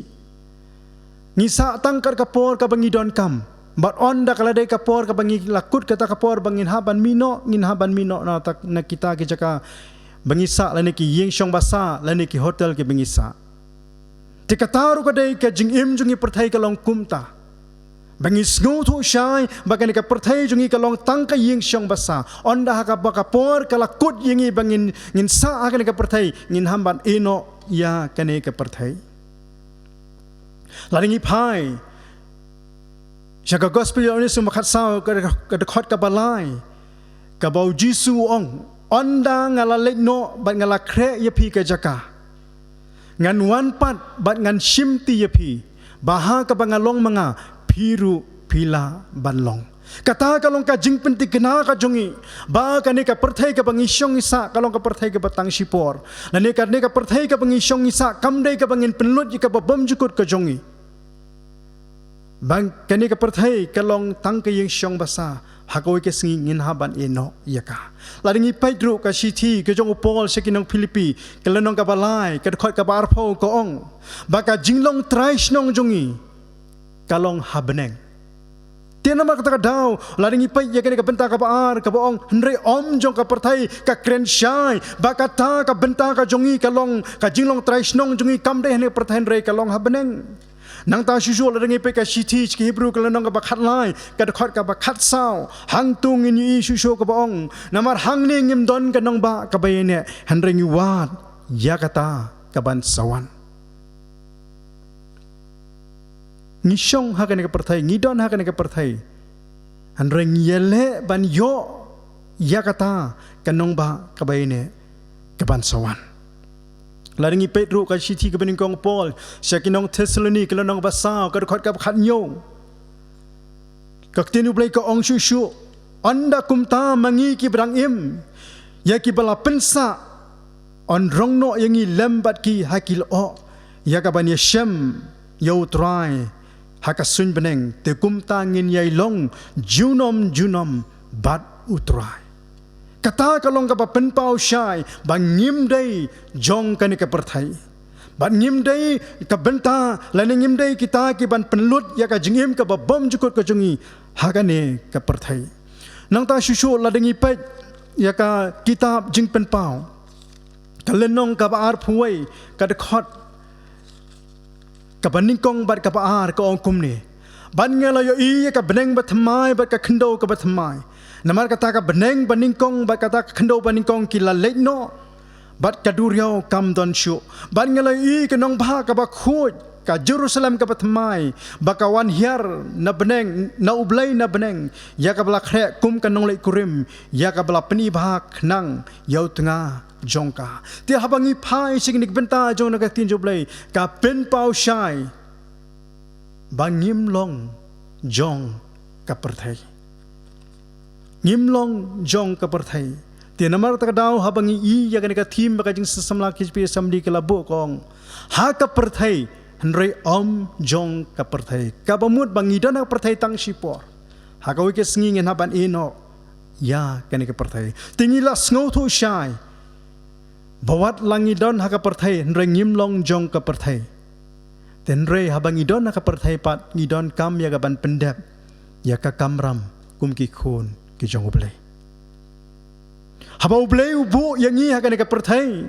Ngi sah tang kat ka por kaba ngi donkam. Bad ynda ka la dei ka por kaba ngi la kut kata ka por ba ngin hap ban mih noh, ngin hap ban mih noh na ta, na kita ki jaka ba ngi sah lane ki ïing shong basa lane ki hotel kiba ngi sah. Te kata ruh ka dei ka jingim jong ngi, pyrthei ka long kumta. Ba ngi sngewthuh shai ba kane ka pyrthei jong ngi ka long tang ka ïing shong basa. Ynda ha kaba ka por ka la kut ïa ngi ba ngin, ngin sah ha kane ka pyrthei, ngin hap ban ïeh noh ïa kane ka pyrthei. Lada ngi phai sha ka Gospel Ïoannis lynnong khatsaw, ka, ka dkhot kaba lai, kaba u Jisu u ong, ynda nga la leit noh bad nga la khreh ïa phi ka jaka, ngan wan pat bad ngan shimti ïa phi, ba ha kaba nga long ma nga, phi ruh phi lah ban long. Kata ka long ka jingpyntikna ka jong ngi ba kane ka pyrthei kaba ngi shong ngi sah ka long ka pyrthei kaba tang shipor. Lane kane ka pyrthei kaba ngi shong ngi sah kam dei kaba ngin pynlut ïa kaba bymjukut ka jong ngi. Ba kane ka pyrthei ka long tang ka ïing shong basa, ha kawei ka sngi ngin hap ban ïeh noh ïa ka. Lada ngi peit ruh ka shithi ka jong u Paul sha ki nong Philippi, ka lynnong kaba lai, ka dkhot kaba arphew, ka ong ba ka jinglong trai shnong jong ngi ka long ha bneng. Te namar kata ka daw, lada ngi peit ïa kane ka bynta kaba ar kaba ong hynrei ym jong ka pyrthei, ka kren shai ba kata ka bynta ka jong ngi ka long, ka jinglong trai shnong jong ngi kam dei ha kane ka pyrthei hynrei ka long ha bneng. Nangta shuh shuh lada ngi peit ka shithi sha ki Hebru ka lynnong kaba khatlai, ka dkhot kaba khatsaw, hangto ngin ïohi shuh shuh kaba ong, namar hangne ngim don ka nongbah kaba ïaineh, hynrei ngi wad ïa kata kaban sa wan. Ngi shong ha kane ka pyrthei, ngi don ha kane ka pyrthei, hynrei ngi ïaleh ban ïoh ïa kata ka nongbah kaba ïaineh, kaban sa wan. Lada ngi peit ruh ka shithi kaba nyngkong u Paul sha ki nong Thessaloni, ka lynnong ba saw, ka dkhot kaba khathynñiew, ka ktien U Blei ka ong shuh shuh, ynda kumta ma ngi kiba dang im, ïa kiba la pynsah, yn rong noh ïa ngi lem bad ki ha ki lyoh, ïa kaban ïashem ïa U Trai ha ka suiñ bneng, te kumta ngin ïai long junom junom bad U Trai. Kata ka long kaba pynpaw shai ba ngim dei jong kane ka pyrthei. Bad ngim dei ka bynta, lane ngim dei kita ki ban pynlut ïa ka jingim kaba bymjukut ka jong ngi ha kane ka pyrthei. Nangta shuh shuh lada ngi peit ïa ka kitab Jingpynpaw, ka lynnong kaba arphew wei, ka dkhot kaba nyngkong bad kaba ar, ka ong kumne: Bad nga la ïohi ïa ka bneng bathymmai bad ka khyndew kaba thymmai. Namar kata ka bneng banyngkong bad kata ka khyndew banyngkong ki la leit noh, bad ka duriaw kam don shuh. Bad nga la ïohi ka nongbah kaba khuid, ka Jerusalem kaba thymmai, ba ka wan hiar na bneng, na U Blei na bneng, ïa kaba la khreh kum ka nongleit kurim, ïa kaba la pyni bha khnang ïa u tnga jong ka. Te haba ngi phai sha kine ki bynta jong kane ka ktien jong U Blei, ka pynpaw shai ba ngim long jong ka pyrthei. Ngim long jong ka pyrthei. Te namar kata ka daw haba ngi i ïa kane ka theme ba ka Jingsamla K J P Assembly ka la buh, ka ong: Ha ka pyrthei, hynrei ym jong ka pyrthei. Kaba mut ba ngi don ha ka pyrthei tang shipor. Ha kawei ka sngi ngin hap ban ïehnoh ïa kane ka pyrthei. Te ngi la sngewthuh shai ba wat la ngi don ha ka pyrthei, hynrei ngim long jong ka pyrthei. Te hynrei haba ngi don ha ka pyrthei pat, ngi donkam ïa ka ban pyndep ïa ka kamram kum ki khun ki jong U Blei. Haba U Blei u buh ïa ngi ha kane ka pyrthei,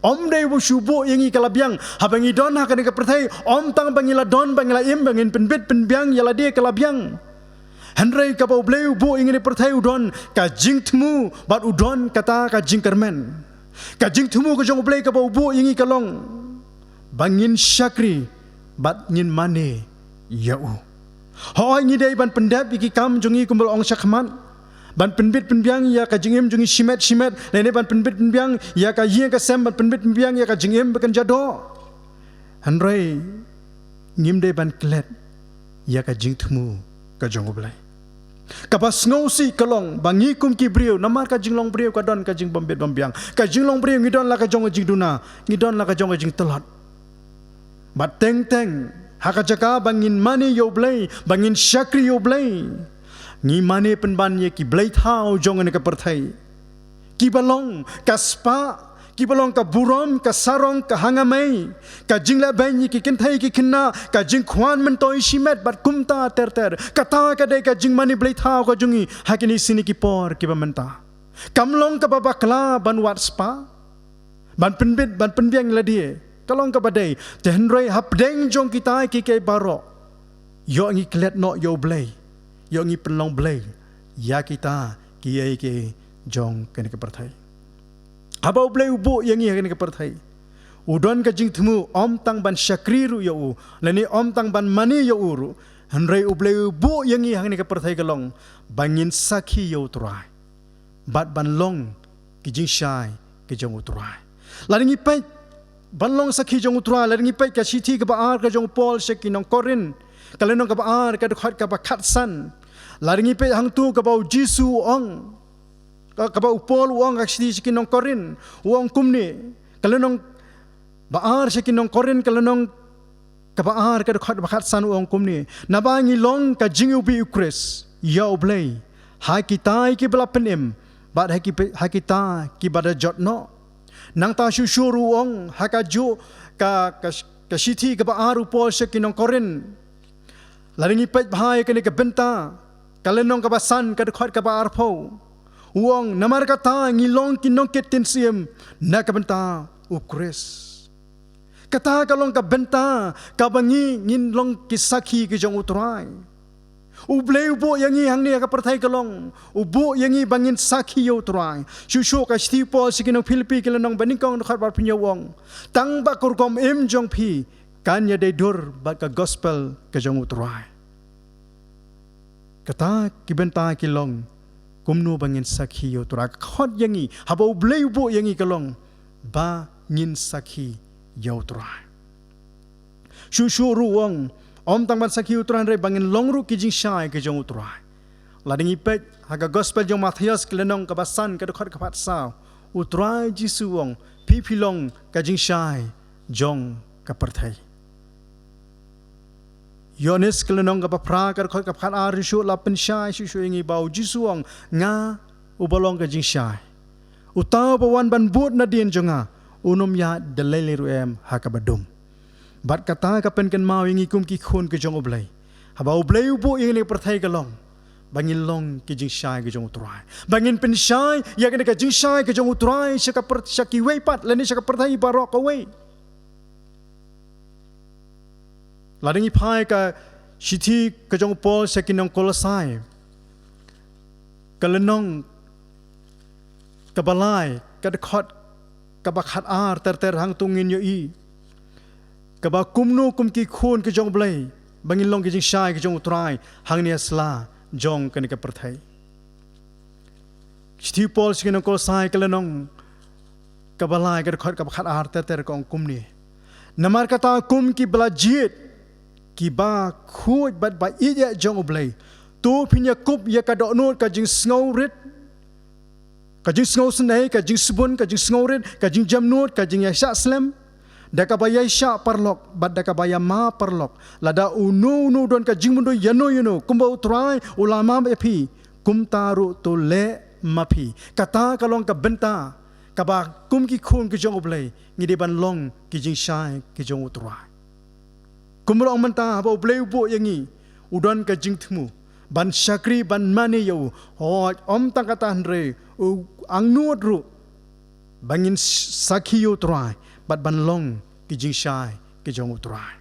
ym dei ba u shu buh ïa ngi ka la biang. Haba ngi don ha kane ka pyrthei, ym tang ba ngi la don, ba ngi la im, ba ngin pynbit pynbiang ïa lade ka la biang. Hynrei kaba U Blei u buh ïa ngi ha kane ka pyrthei, u don ka jingthmu bad u don kata ka jingkyrmen. Ka jingthmu ka jong U Blei kaba u buh ïa ngi ka long ba ngin shakri bad ngin mane ïa u. Hooid, ngi dei ban pyndep ïa ki kam jong ngi kumba la ong shakhmat, ban pynbit pynbiang ïa ka jingim jong ngi shimet shimet, lane ban pynbit pynbiang ïa ka ïing ka sem, ban pynbit pynbiang ïa ka jingim ba kynja doh. Hynrei ngim dei ban klet ïa ka jingthmu ka jong U Blei. Kaba sngewsih ka long ba ngi kum ki briew, namar ka jinglong briew ka don ka jingbym bit bym biang. Ka jinglong briew ngi don la ka jong ka jingduna, ngi don la ka jong ka jingtlot. Bad teng teng ha ka jaka ba ngin mane ïa U Blei, ba ngin shakri ïa U Blei, ngi mane pynban ïa ki blei thaw jong kane ka pyrthei. Kiba long ka spah, kiba long ka burom, ka sarong, ka hangamei, ka jinglehbeiñ ïa ki kynthei ki khynnah, ka jingkhwan myntoi shimet bad kumta ter ter. Kata ka dei ka jingmane blei thaw ka jong ngi ha kine shi ne ki por kiba mynta. Kam long kaba bakla ban wad spah, ban pynbit, ban pynbiang lade. Ka long kaba dei. Te hynrei hapdeng jong kita kiei kiei baroh, ïoh ngi klet noh ïa U Blei, ïoh ngi pynlong blei ïa kita kiei kiei jong kane ka pyrthei. Haba U Blei u buh ïa ngi ha kane ka pyrthei, u don ka jingthmu ym tang ban shakri ruh ïa u, lane ym tang ban mane ïa u ruh. Hynrei U Blei u buh ïa ngi ha kane ka pyrthei ka long ba ngin sakhi ïa U Trai bad ban long ki jingshai ki jong U Trai. Lada ngi peit ban long sakhi jong U Trai, lada ngi peit ka shithi kaba ar ka jong u Paul sha ki nong Korinth, ka lynnong kaba ar, ka dkhot kaba khatsan. Lada ngi peit hangtu kaba U Jisu u ong, ka-, kaba u Paul u ong ha ka shithi sha ki nong Korinth, u ong kumne, ka lynnong ba ar sha ki nong Korinth, ka lynnong kaba ar, ka dkhot ba khatsan, u ong kumne: Naba ngi long ka jingiwbih U Khrist ïa U Blei ha kita kiba la pynim bad ha ki, ha kita kiba da jot noh. Nangta shuh shuh ruh u ong ha kajuh ka, ka, ka shithi kaba ar u Paul sha ki nong Korinth. Lada ngi peit bha ïa kane ka bynta, ka lynnong kaba san, ka dkhot kaba arphew, u ong: Namar kata ngi long ki nongkit ktien syiem na ka bynta U Khrist. Kata ka long ka bynta kaba ngi ngin long ki sakhi ki jong U Trai. U Blei u buh ïa ngi hangne ha ka pyrthei ka long, u buh ïa ngi ba ngin sakhi ïa U Trai. Shuh shuh ka shithi u Paul sha ki nong Philippi, ka lynnong ba nyngkong, dkhot ba arphew hynñiew, u ong: Tang ba ka rukom im jong phi kan ïadei dur bad ka gospel ka jong U Trai. Kata ki bynta ki long kumno ba ngin sakhi ïa U Trai. Ka khot ïa ngi, haba U Blei u buh ïa ngi, ka long ba ngin sakhi ïa U Trai. Shuh shuh ruh u ong, ym tang ban sakhi ïa U Trai hynrei ba ngin long ruh ki jingshai ki jong U Trai. Lada ngi peit ha ka gospel jong u Mathaios, ka lynnong kaba san, ka dkhot kaba khatsaw, U Trai Jisu u ong: Phi, phi long ka jingshai jong ka pyrthei. Ïoannis, ka lynnong kaba phra, ka dkhot kaba khatar, shuh shuh la pynshai shuh shuh ïa ngi ba U Jisu u ong: Nga uba long ka jingshai. Uta uba wan ban bud nadien jong nga, un ym ïaid da lei lei ruh em ha kaba dum. Bad kata ka pynkynmaw ïa ngi kum ki khun ki jong U Blei. Haba U Blei u buh ïa ngi na ka pyrthei ka long ba ngin long ki jingshai ki jong U Trai, ba ngin pynshai ïa kane ka jingshai ki jong U Trai sha ka pyr-, sha kiwei pat lane sha ka pyrthei baroh kawei. Lada ngi phai ka shithi ka jong u Paul sha ki nong Kolosai, ka lynnong kaba lai, ka dkhot kaba khat ar ter ter, hangto ngin ïohi kaba kumno kum ki khun ki jong U Blei ba ngin long ki jingshai ki jong U Trai hangne ha sla jong kane ka pyrthei. Shithi u Paul sha ki nong Kolosai, ka lynnong kaba lai, ka dkhot kaba khat ar ter ter, ka ong kumne: Namar kata, kum ki ba la jied, ki ba khuid bad ba ïeit jong U Blei, to phin ïakup ïa ka dohnud ka jingsngewrit, ka jingsngewsynei, ka jingsbun, ka jingsngewrit, ka jingjemnud, ka jingïaishah slem da kaba ïaishah paralok bad da kaba ïamap paralok. Lada uno uno u don ka jingmyntoi ïano ïano, kumba U Trai u la map ïa phi, kumta ruh to leh ma phi. Kata ka long ka bynta kaba kum ki khun ki jong U Blei ngi dei ban long ki jingshai ki jong U Trai. Kumba la ong mynta, haba U Blei u buh ïa ngi, u don ka jingthmu ban shakri, ban mane ïa u. Hooid, ym tang kata hynrei, u angnud ruh ba ngin sakhi ïa U Trai bad ban long ki jingshai ki jong U Trai.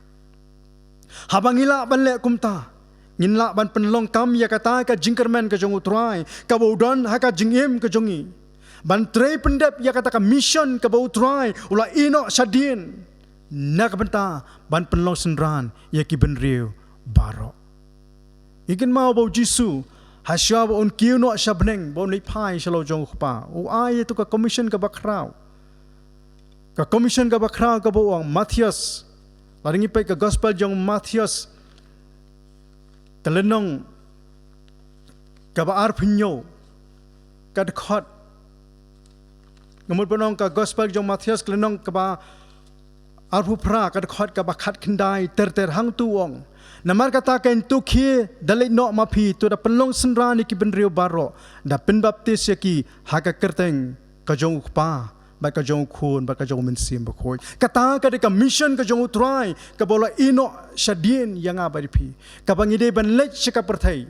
Haba ngi lah ban leh kumta, ngin lah ban pynlong kam ïa kata ka jingkyrmen ka jong U Trai kaba u don ha ka jingim ka jong ngi, ban trei pyndep ïa kata ka mission kaba U Trai u la ïehnoh shadien na ka bynta ban pynlong synran ïa ki bynriew baroh. Ngi kynmaw ba U Jisu, ha shuwa ba un kiew noh sha bneng, ba un leit phai sha la u jong U Kpa, u ai ïa tu ka commission kaba khraw. Ka commission kaba khraw kaba u ong, Mathaios, lada ngi peit ka gospel jong Mathaios, ka lynnong kaba arphew hynñiew, ka dkhot, nga mut ban ong ka gospel jong Mathaios, ka lynnong kaba arphew phra, ka dkhot kaba khat khyndai ter ter, hangto u ong: Namar kata, kan to khie da leit noh ma phi, to da pynlong synran ïa ki bynriew baroh, da pynbaptis ïa ki ha ka kyrteng ka jong U Kpa bad ka jong U Khun bad ka jong U Mynsiem Bakhuid. Kata ka dei ka mission ka jong U Trai kaba u la ïehnoh shadien ïa nga bad ïa phi, kaba ngi dei ban leit sha ka pyrthei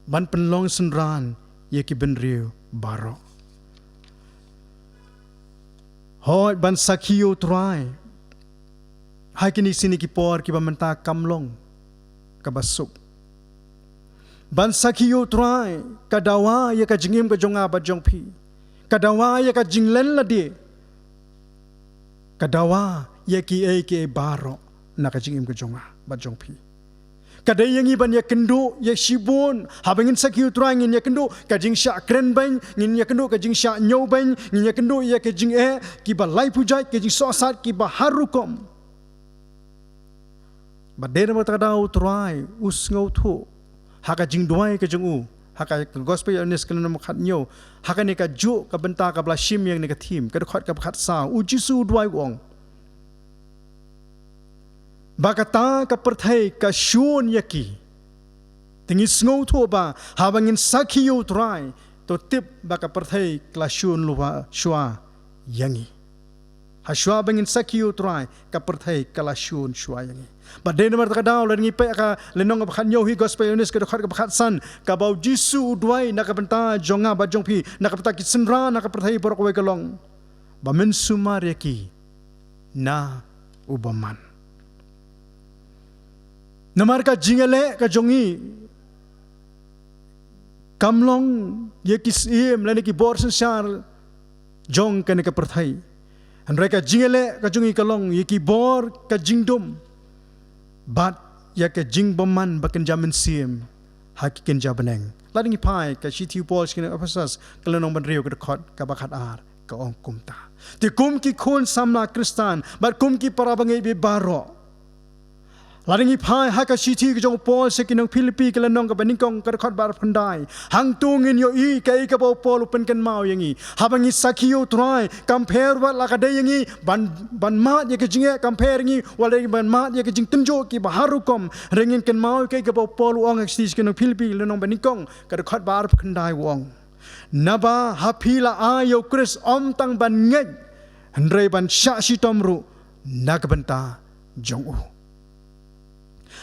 ban pynlong synran ïa ki bynriew baroh. Hooid, ban sakhi ïa U Trai ha kine ki sngi ki por kiba mynta kam long kaba suk. Ban sakhi ïa U Trai ka dawa ïa ka jingim ka jong nga bad jong phi, ka dawa ïa ka jinglen lade, ka dawa ïa kiei kiei baroh na ka jingim ka jong nga bad jong phi. Ka dei ïa ngi ban ïakynduh ïa shibun. Haba ngin sakhi ïa U Trai ngin ïakynduh ka jingshah kren beiñ, ngin ïakynduh ka jingshah ñiew beiñ, ngin ïakynduh ïa ka jingeh kiba laiphew jait, ka jingsohsat kiba har rukom. Bad dei namar kata ka daw U Trai u sngewthuh ha ka jingduwai ka jong u, ha ka gospel Ïoannis ka lynnong khathynñiew, ha kane kajuh ka bynta kaba la shim ïa kane ka theme, ka dkhot kaba khatsaw, U Jisu u duwai u ong ba kata ka pyrthei ka shun ïa ki. Te ngi sngewthuh ba haba ngin sakhi ïa U Trai, to tip ba ka pyrthei ka la shun lua shuwa ïa ngi. Ha shuwa ba ngin sakhi ïa U Trai, ka pyrthei ka la shun shuwa ïa ngi. Bad dei namar kata ka daw lada ngi peit ka lynnong kaba khathynñiew hi, gospel Ïoannis ka dkhot kaba khatsan, kaba U Jisu u duwai na ka bynta jong nga bad jong phi, na ka bynta ki synran ha ka pyrthei baroh kawei ka long ba men sumar ïa ki na u bymman. Namar ka jingïaleh ka jong ngi kam long ïa ki syiem lane ki bor synshar jong kane ka pyrthei. Hynrei ka jingïaleh ka jong ngi ka long ïa ki bor ka jingdum bad ïa ka jingbymman ba kynja mynsiem ha ki kynja bneng. Lada ngi phai ka shithi u Paul sha ki nong Ephesos, ka lynnong ba hynriew, ka dkhot kaba khatar, ka ong kumta. Te kum ki khun samla Khristan bad kum ki para bangeit baroh, lada ngi phai ha ka shithi ka jong u Paul sha ki nong Philippi, ka lynnong kaba nyngkong, ka dkhot ba arphew khyndai, hangto ngin ïohi kaei kaba u Paul u pynkynmaw ïa ngi. Haba ngi sakhi ïa U Trai, kam pher wat la ka dei ïa ngi ban, ban mad ïa ka jingeh, kam pher ïa ngi wat la ban mad ïa ka jingtynjuh kiba har rukom. Hynrei ngin kynmaw kaei kaba u Paul u ong ha ka shithi sha ki nong Philippi, lynnong ba nyngkong, ka dkhot ba arphew khyndai, u ong: Naba ha phi la ai ïa U Khrist ym tang ban ngeit, hynrei ban shah shitom ruh na ka bynta jong u.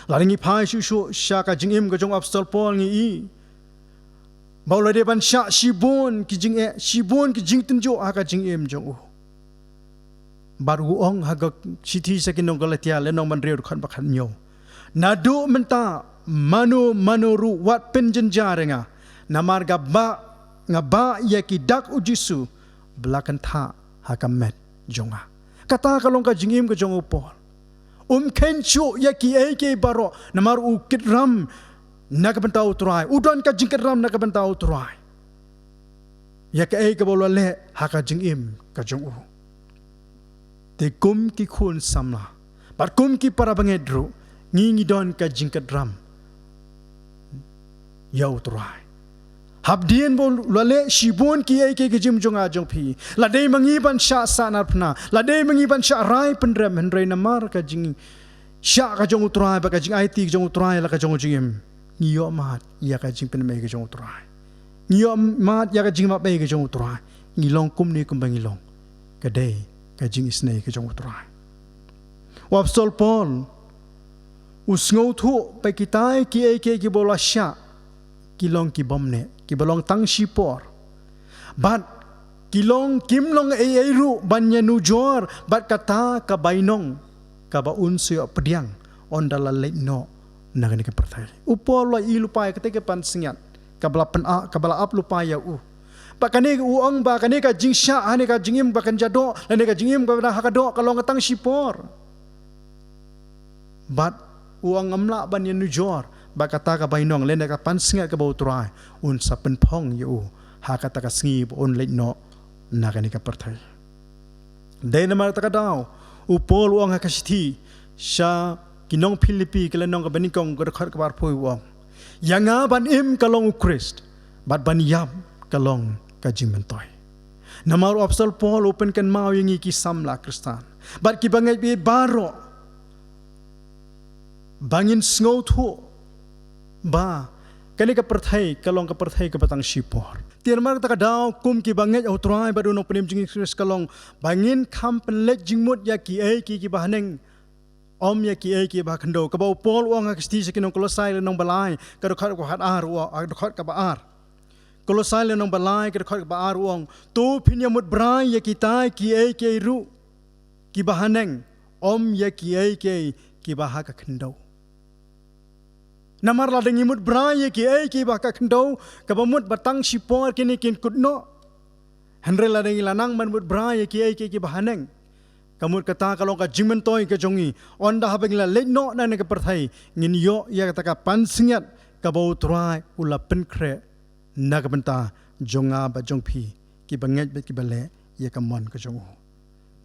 Lada ngi phai shuh shuh sha ka jingim ka jong u Apostol Paul ngi i ba u la dei ban shah shibun ki jingeh, shibun ki jingtynjuh ha ka jingim jong u. Bad u ong ha ka shithi sha ki nong Galatia lynnong ba hynriew dkhot ba khathynñiew, naduh mynta mano mano ruh wat pynjynjar ïa nga, namar nga bah, nga bah ïa ki dak u Jisu ba la kynthah ha ka met jong nga. Kata ka long ka jingim ka jong u Paul. Um kheiñ shuh ïa kiei kiei baroh namar u kit ram na ka bynta u Trai, u don ka jingkit ram na ka bynta u Trai ïa kaei kaba u la leh ha ka jingim ka jong u. Te kum ki khun samla bad kum ki para bangeit ruh, ngi ngi don ka jingkit ram ïa u Trai. Hapdien ba u la leh shibun kiei kiei ha ka jingim jong nga jong phi, la dei ma ngi ban shah sahnarphna, la dei ma ngi ban shah rai pynrem, hynrei namar ka jingshah ka jong u Trai bad ka jingaiti ka jong u Trai la ka jong u jingim, ngi ïohmad ïa ka jingpynmih ka jong u Trai, ngi ïohmad ïa ka jingmap ei ka jong u Trai. Ngi long kumne kumba ngi long, ka dei ka jingisynei ka jong u Trai. U Apostol Paul u sngewthuh ba kitai kiei kiei kiba u la shah ki long ki bym neh, kiba long tang shipor. Bad ki long, kim long ei ei ruh ban ïanujor bad kata ka bainong kaba un sa ïoh pdiang ynda la leit noh na kane ka pyrthei. U Paul u la i lypa ïa kata ka pansngiat kaba la pyn-, kaba la ap lypa ïa u. Bad kane u ong ba kane ka jingshah ha kane ka jingim ba kan ja doh lane ka jingim kaba dang ha ka doh ka long tang shipor. Bad u ong ngam lah ban ïanujor ba kata ka bainong lane ka pansngiat kaba u Trai un sa pynphong ïa u ha kata ka sngi ba un leit noh na kane ka pyrthei. Dei namar kata ka daw u Paul u ong ha ka shithi sha ki nong Philippi ka lynnong kaba nyngkong ka dkhot kaba arphew u ong, ïa nga ban im ka long u Khrist bad ban ïap ka long ka jingmyntoi. Namar u Apostol Paul u pynkynmaw ïa ngi ki samla Khristan bad kiba ngeit bad baroh ba ngin sngewthuh ba kane ka pyrthei ka long ka pyrthei kaba tang shipor. Te namar kata ka daw kum kiba ngeit ha u Trai bad u Nongpynim jong ngi Khrist ka long ba ngin kham pynleit jingmut ïa kiei kiei kiba haneng, ym ïa kiei kiei ba ha khyndew. Kaba u Paul u ong ha ka shithi sha ki nong Kolosai lynnong ba lai ka dkhot kaba ar, u ong, dkhot kaba ar. Kolosai lynnong ba lai ka dkhot kaba ar u ong, to phin ïamut brai ïa kitai kiei kiei ruh kiba haneng, ym ïa kiei kiei kiba ha ka khyndew. Namar lada ngi mut brai ïa kiei kiei ba ha ka khyndew, kaba mut ba tang shipor kine kin kut noh. Hynrei lada ngi la nang ban mut brai ïa kiei kiei kiba haneng, ka mut kata ka long ka jingmyntoi ka jong ngi. Ynda haba ngi la leit noh na kane ka pyrthei, ngin ïoh ïa kata ka pansngiat kaba u Trai u la pynkhreh na ka bynta jong nga bad jong phi kiba ngeit bad kiba leh ïa ka mon ka jong u.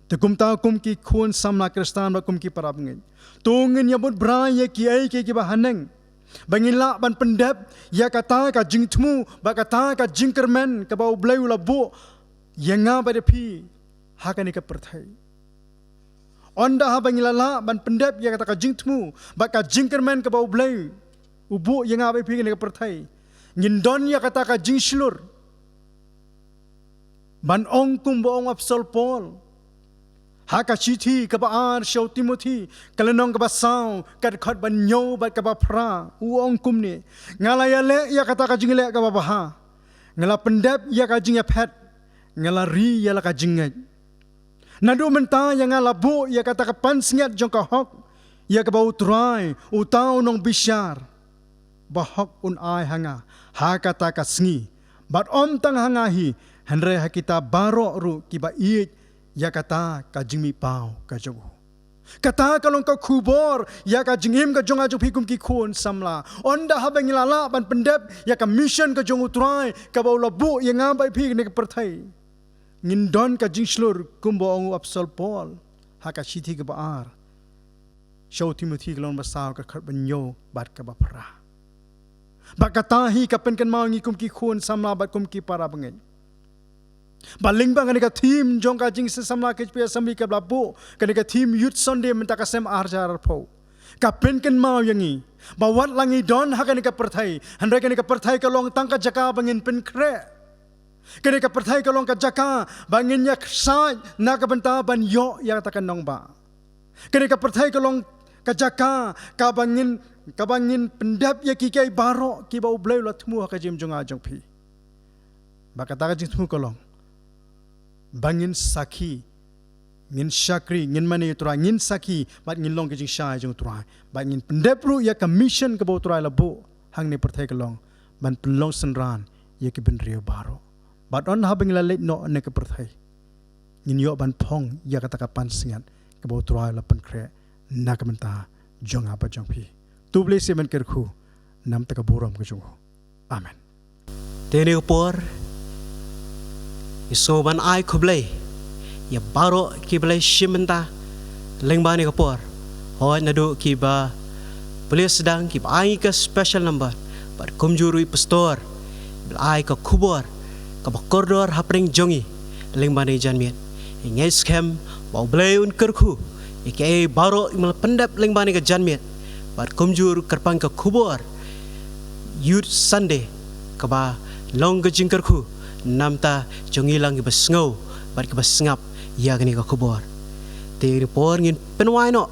Te kumta kum ki khun samla Khristan bad kum ki para bangeit, to ngin ïamut brai ïa kiei kiei kiba haneng ba ngin lah ban pyndep ïa kata ka jingthmu bad kata ka jingkyrmen kaba U Blei u la buh ïa nga bad ïa phi ha kane ka pyrthei. Ynda haba ngi la lah ban pyndep ïa kata ka jingthmu bad ka jingkyrmen kaba U Blei u buh ïa nga bad ïa phi ha kane ka pyrthei, ngin don ïa kata ka jingshlur. Ban ong kumba ong u Apostol Paul ha ka shithi kaba ar sha u Timothi, ka lynnong kaba saw, ka dkhot ba hynñiew bad kaba phra, u ong kumne: Nga la ïaleh ïa kata ka jingleh kaba bha, nga la pyndep ïa ka jingïaphet, nga la ri ïa la ka jingngeit. Naduh mynta ïa nga la buh ïa kata ka pansngiat jong ka hok, ïa kaba U Trai, uta u nongbishar bahok un ai ha nga ha kata ka sngi, bad ym tang ha nga hi, hynrei ha kita baroh ruh kiba ïeit ïa kata ka jingmihpaw ka jong u. Kata ka long ka khubor ïa ka jingim ka jong nga jong phi kum ki khun samla. Ynda haba ngi la lah ban pyndep ïa ka mission ka jong U Trai kaba u la buh ïa nga bad ïa phi ha kane ka pyrthei, ngin don ka jingshlur kumba ong u Apostol Paul ha ka shithi kaba ar sha u Timothi, ka lynnong ba saw, ka dkhot ba hynñiew bad kaba phra. Bad kata hi ka pynkynmaw ïa ngi kum ki khun samla bad kum ki para bangeit. Ba lyngba kane ka theme jong ka jingïaseng samla K H P Assembly kaba la buh, kane ka theme Youth Sunday mynta ka snem ar hajar arphew, ka pynkynmaw ïa ngi ba wat la ngi don ha kane ka pyrthei, hynrei kane ka pyrthei ka long tang ka jaka ba ngin pynkhreh. Kane ka pyrthei ka long ka jaka ba ngin ïaksaid na ka bynta ban ïoh ïa kata ka nongbah. Kane ka pyrthei ka long ka jaka kaba ngin, kaba ngin pyndep ïa ki kaei baroh kiba U Blei u la thmu ha ka jingim jong nga jong phi. Bad kata ka jingthmu ka long ba ngin sakhi, ngin shakri, ngin mane ïa U Trai, ngin sakhi bad ngin long ka jingshai jong U Trai, bad ngin pyndep ruh ïa ka mission kaba U Trai u la buh hangne ha pyrthei, ka long ban pynlong synran ïa ki bynriew baroh. Bad haba ngi la leit noh na ka pyrthei, ngin ïoh ban phong ïa kata ka pansngiat kaba U Trai u la pynkhreh na ka bynta jong nga bad jong phi. To U Blei un kyrkhu namar ka burom ka jong u. Amen. Te ha kane ka por ngi sngew ban ai khublei ïa baroh kiba la shim bynta lyngba kane ka por. Hooid, naduh kiba plie sdang, kiba ai ïa ka special number, bad kumjuh ruh ïa i pastor ba la ai ka khubor kaba kordor hapdeng jong ngi lyngba kane ka janmiet. Ngi ngeit skhem ba U Blei un kyrkhu ïa kiei baroh kiba la pyndep lyngba kane ka janmiet, bad kumjuh ruh kyrpang ka khubor Youth Sunday kaba long ka jingkyrkhu namar jong ngi lang kiba sngew bad kiba sngap ïa kane ka khubor. Te ha kane ka por ngin pynwai noh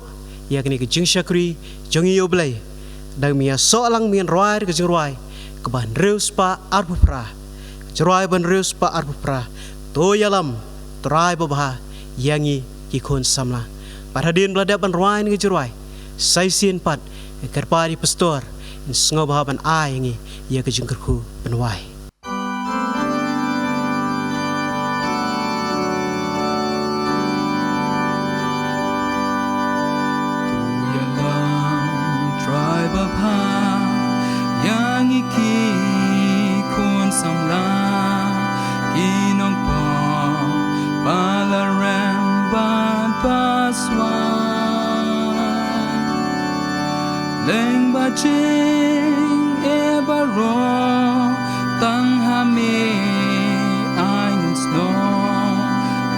ïa kane ka jingshakri jong ngi ïa U Blei. Dang mynta shu lang ngin rwai ka jingrwai kaba hynriew spah arphew phra. Ka jingrwai ba hynriew spah arphew phra: To ïalam, Trai babha, ïa ngi ki khun samla. Bad hadien ba la dep ban rwai kane ka jingrwai, sa shisien pat nga kyrpad ïa i pastor un sngewbha ban ai ïa ngi ïa ka jingkyrkhu pynwai. To ïalam, Trai babha, ïa ngi ki khun samla, ki nongpop ba la rem bad ba swai. Lyngba jingeh baroh, tang ha me ai ngin snoh.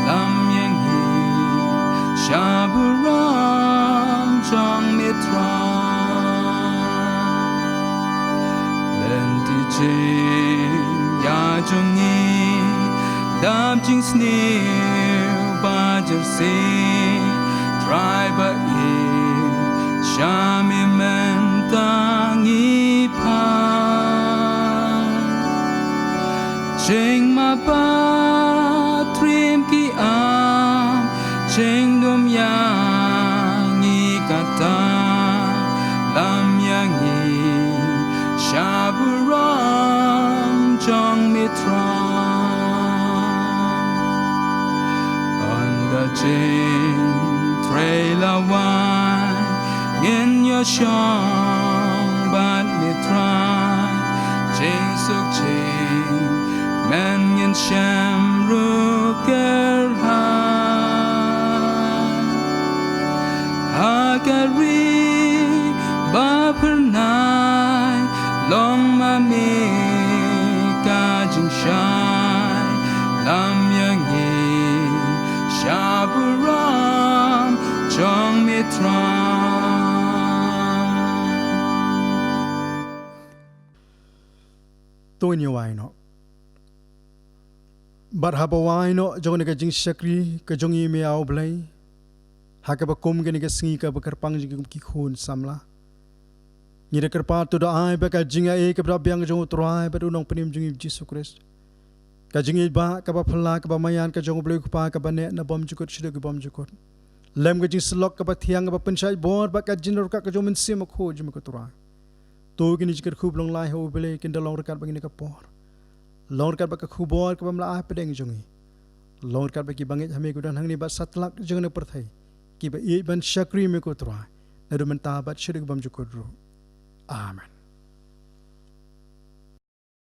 Lam ïa ngi sha burom jong me, Trai. Lynti jingïaid jong ngi, dap jingsniew ba jyrsieh. Trai ba ïeit, sha me mynta ngi pan. Jingmap bad triem ki am, jingdum ïa ngi kata. Lam ïa ngi sha burom jong me, Trai. Ynda jingtrei la wan, ngin ïa shong bad me, Trai. Jingsuk jingkmen ngin shem ruh kyrhai. Ha ka ri ba phyrnai, long ma me ka jingshai. Lam ïa ngi sha burom jong me, Trai. To ngin ïa wai noh. Bad haba wai noh jong kane ka jingshakri ka jong ngi ïa me, A Blei, ha kaba kum kane ka sngi kaba kyrpang jong ngi kum ki khun samla, ngi da kyrpad, to da ai ba ka jingaiei kaba da biang jong U Trai bad U Nongpynim jong ngi Jisu Khrist, ka jingïeit ba kaba phylla, kaba maïan ka jong U Blei U Kpa, kaba neh na bymjukut shaduh ki bymjukut, lem ka jingsyllok kaba thiang kaba pynshait bor, bad ka jingryngkat ka jong U Mynsiem Bakhuid jong me ko Trai, to kine ki jingkyrkhu ba long lai ha U Blei kin da long ryngkat bad ngi ha kane ka por. Long ryngkat bad ka khubor kaba me la ai hapdeng jong ngi. Long ryngkat bad kiba ngeit ha me kiba don hangne bad satlak jong kane ka pyrthei, kiba ïeit ban shakri me ko Trai, naduh mynta bad shaduh ki bymjukut ruh. Amen.